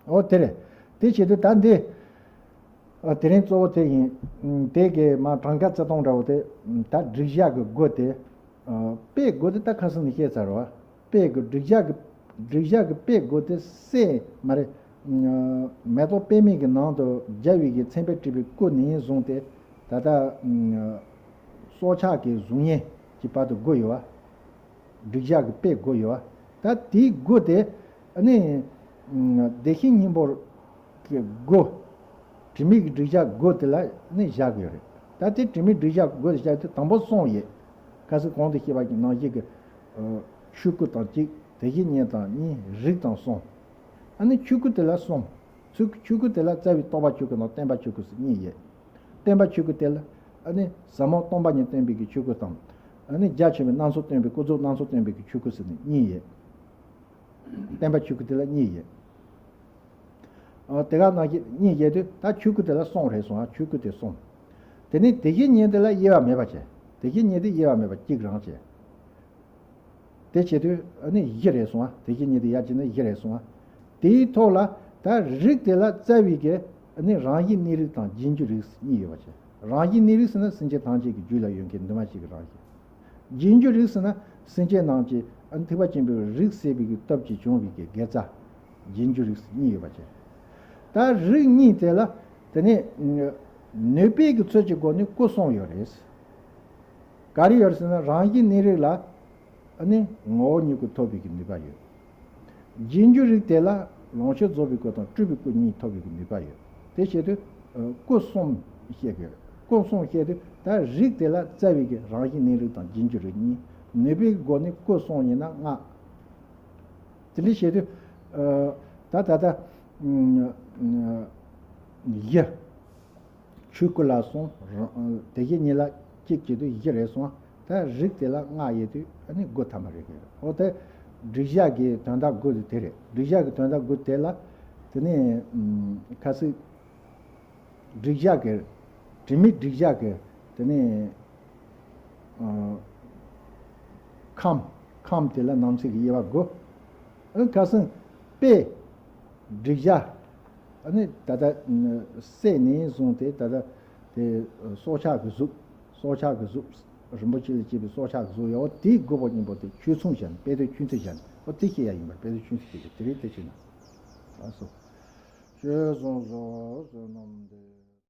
འོ་དེ་རེད། དེ་བྱེད་དུས་ད་འདི་དེ་རིང་གཙོ་བོ་དེ་ཡིན། དེ་གི་མ་གྲངས་ཀ་བརྩི་སྟངས་འདྲ་བོ་དེ། ད་འགྲིག་བཞག་གི་དགུ་དེ། དཔེ་དགུ་དེ་ད་ཁ་སང་ནས་བཤད་ཚར་བ། དཔེ་དགུ་འགྲིག་བཞག་གི་འགྲིག་བཞག་གི་དཔེ་དགུ་དེ་སྲས་མ་རེད། མེ་ཏོག་པདྨའི་གི་ནང་དུ་རྒྱལ་བའི་གི་མཚན་དཔེ་བྲིས་པའི་སྐུ་ནས་བཟུང་སྟེ། ད་ལྟ་སྲོག་ཆགས་ཀྱི་གཟུགས་བརྙན་གྱི་བར་དུ་དགུ་ཡོད་བ། འགྲིག་བཞག་གི་དཔེ་དགུ་ཡོད་བ། ད་དེའི་དགུ་དེ་ནི་བདེ་གཤེགས་སྙིང་པོ་གི་དགུ། དྲི་མེད་ཀྱི་འགྲིག་བཞག་དགུ་དེ་ལ་ནི་བཞག་གི་ཡོད་རེད། ད་དེ་དྲི་མེད་འགྲིག་བཞག་དགུ་དེ་བཞག་དུས། དང་པོ་གསུམ་ཡོད། ཁ་སང་གོང་དུ་བཤད་པ་གི་ནང་བཞིན་གྱི་ཆོས་སྐུ་དང་གཅིག་དེ་བཞིན་ཉིད་དང་གཉིས། རིགས་དང་གསུམ། ཨ་ནི་ཆོས་སྐུ་དེ་ལ་གསུམ། ཆོས་ཆོས་སྐུ་དེ་ལ་རྩ་བའི་རྟོགས་པ་ཆོས་སྐུ་དང་བརྟེན་པ་ཆོས་སྐུ་ཟེར་གཉིས་ཡོད། བརྟེན་པ་ཆོས་སྐུ་དེ་ལ་ཨ་ནི་ཟབ་མོ་སྟོང་པ་ཉིད་སྟོན་པའི་གི་ཆོས་སྐུ་དང་། ཨ་ནི་རྒྱ་ཆེན་པོའི་སྣ་ཚོགས་སྟོན་པའི་ཀུན་རྫོབ་སྣ་ཚོགས་སྟོན་པའི་གི་ཆོས་སྐུ་ཟེར་ནས་གཉིས་ཡོད། བརྟེན་པ་ཆོས་སྐུ་དེ་ལ་གཉིས་ཡོད། ཨ་དེ་ག་ནང་བཞིན་གཉིས་ཡོད་དུས། ད་ཆོས་སྐུ་དེ་ལ་གསུམ་རེད་གསུངས། ཨ་ཆོས་སྐུ་དེ་གསུམ། དེ་ནས་དེ་བཞིན་ཉིད་དེ་ལ་དབྱེ་བ་མེད་པ་བྱས། དེ་བཞིན་ཉིད་དེ་དབྱེ་བ་མེད་པ་གཅིག་རང་བྱས། དེ་བྱེད་དུས་ཨ་ནི་བཞི་རེད་གསུངས། ཨ་དེ་བཞིན་ཉིད་དེ་ཡར་བྱས་ན་བཞི་རེད་གསུངས། ཨ་དེའི་ཐོག་ལ་ད་རིགས་དེ་ལ་རྩ་བའི་གི་ཨ་ནི་རང་བཞིན་གནས་རིགས་དང་རྗེས་འཇུག་རིགས་གཉིས་ཡོད་པ་བྱས། རང་བཞིན་གནས་རིགས་ཟེར་ན་སེམས་ཅན་ཐམས་ཅད་ཀྱི་རྒྱུད་ལ་ཡོད་མཁན་འདུས་མ་བྱས་ཀྱི་རང་བཞིན། རྗེས་འཇུག་རིགས་ཟེར་ན་སེམས་ཅན་རྣམས་ཀྱི་ཨ་ནི་ཐེག་པ་ཆེན་པོའི་རིགས་སད་པའི་གི་སྟོབས་ཀྱིས་བྱུང་བའི་གི་དགེ་རྩ། རྗེས་འཇུག་རིགས་གཉིས་ཡོད་པ་བྱས། ད་རིགས་གཉིས་དེ་ལ་དེ་ནས་ནུས་པའི་གི་ཚུལ་གྱི་སྒོ་ནས་སྐུ་གསུམ་ཡོད་རེད། ག་རེ་ཡོད་རེད་ཟེར་ན། རང་བཞིན་གནས་རིགས་ལ་ཨ་ནི་ངོ་བོ་ཉིད་སྐུ་ཐོབ་པའི་གི་ནུས་པ་ཡོད། རྗེས་འཇུག་རིགས་དེ་ལ་ལོངས་སྤྱོད་རྫོགས་པའི་སྐུ་དང་སྤྲུལ་པའི་སྐུ་གཉིས་ཐོབ་པའི་གི་ནུས་པ་ཡོད། དེ་བྱེད་དུས་ཨ་སྐུ་གསུམ་བཤད་དགོས། སྐུ་གསུམ་བཤད་དུས་ད་རིགས་དེ་ལ་རྩ་བའི་གི་རང་བཞིན་གནས་རིགས་དང་རྗེས་འཇུག་རིགས་གཉིས། ནུས་པའི་སྒོ་ནས་སྐུ་གསུམ་ཡིན་ན་ལྔ། དེ་འདྲ་བྱེད་དུས་ཨ་ད་ད་ལྟ་ཨ་བཞི། ཆོས་སྐུ་ལ་གསུམ། རང་དེ་བཞིན་ཉིད་ལ་གཅིག་བྱེད་དུས་བཞི་རེད་གསུངས། ད་རིགས་དེ་ལ་ལྔ་ཡོད་དུས་ཨ་ནི་དགུ་ཐམ་པ་རེད་གི། འོ་དེ་འགྲིག་བཞག་གི་དོན་དག་དགུ་དེ་དེ་རེད། འགྲིག་བཞག་གི་དོན་དག་དགུ་དེ་ལ་དེ་ནས་ཨ་ཁ་སང་འགྲིག་བཞག་གི་དྲི་མེད་འགྲིག་བཞག་གི་དེ་ནས་ཨ་ཁམས། ཁམས་དེ་ལ་ནམ་ཚིག་གི་དབྱེ་བ་དགུ། ཨ་ཁ་སང་དཔེ་འགྲིག་བཞག་ཨ་ནི་ད་ལྟ་སྲས་ནས་བཟུང་སྟེ་ད་ལྟ་དེ་སྲོག་ཆགས་ཀྱི་གཟུགས། སྲོག་ཆགས་ཀྱི་གཟུགས། རིན་པོ་ཆེ་ལས་སྐྱེས་པའི་སྲོག་ཆགས་ཀྱི་གཟུགས་ཡོད། དེའི་དགུ་པོ་གཉིས་པོ་དེ་ཆོས་མཚུངས་བྱས་ནས། དཔེ་དེ་ཆོས་མཚུངས་བྱས་ནས། འོ་དེ་བཤད་ཡ་ཡིན་པར། དཔེ་དེ་ཆོས་མཚུངས་བྱས་ཀྱི་དེ་རེད། དེ་བྱས་ན་ལགས་སོ། ཞེས་གསུངས་སོ། བསོད་ནམས་འདི།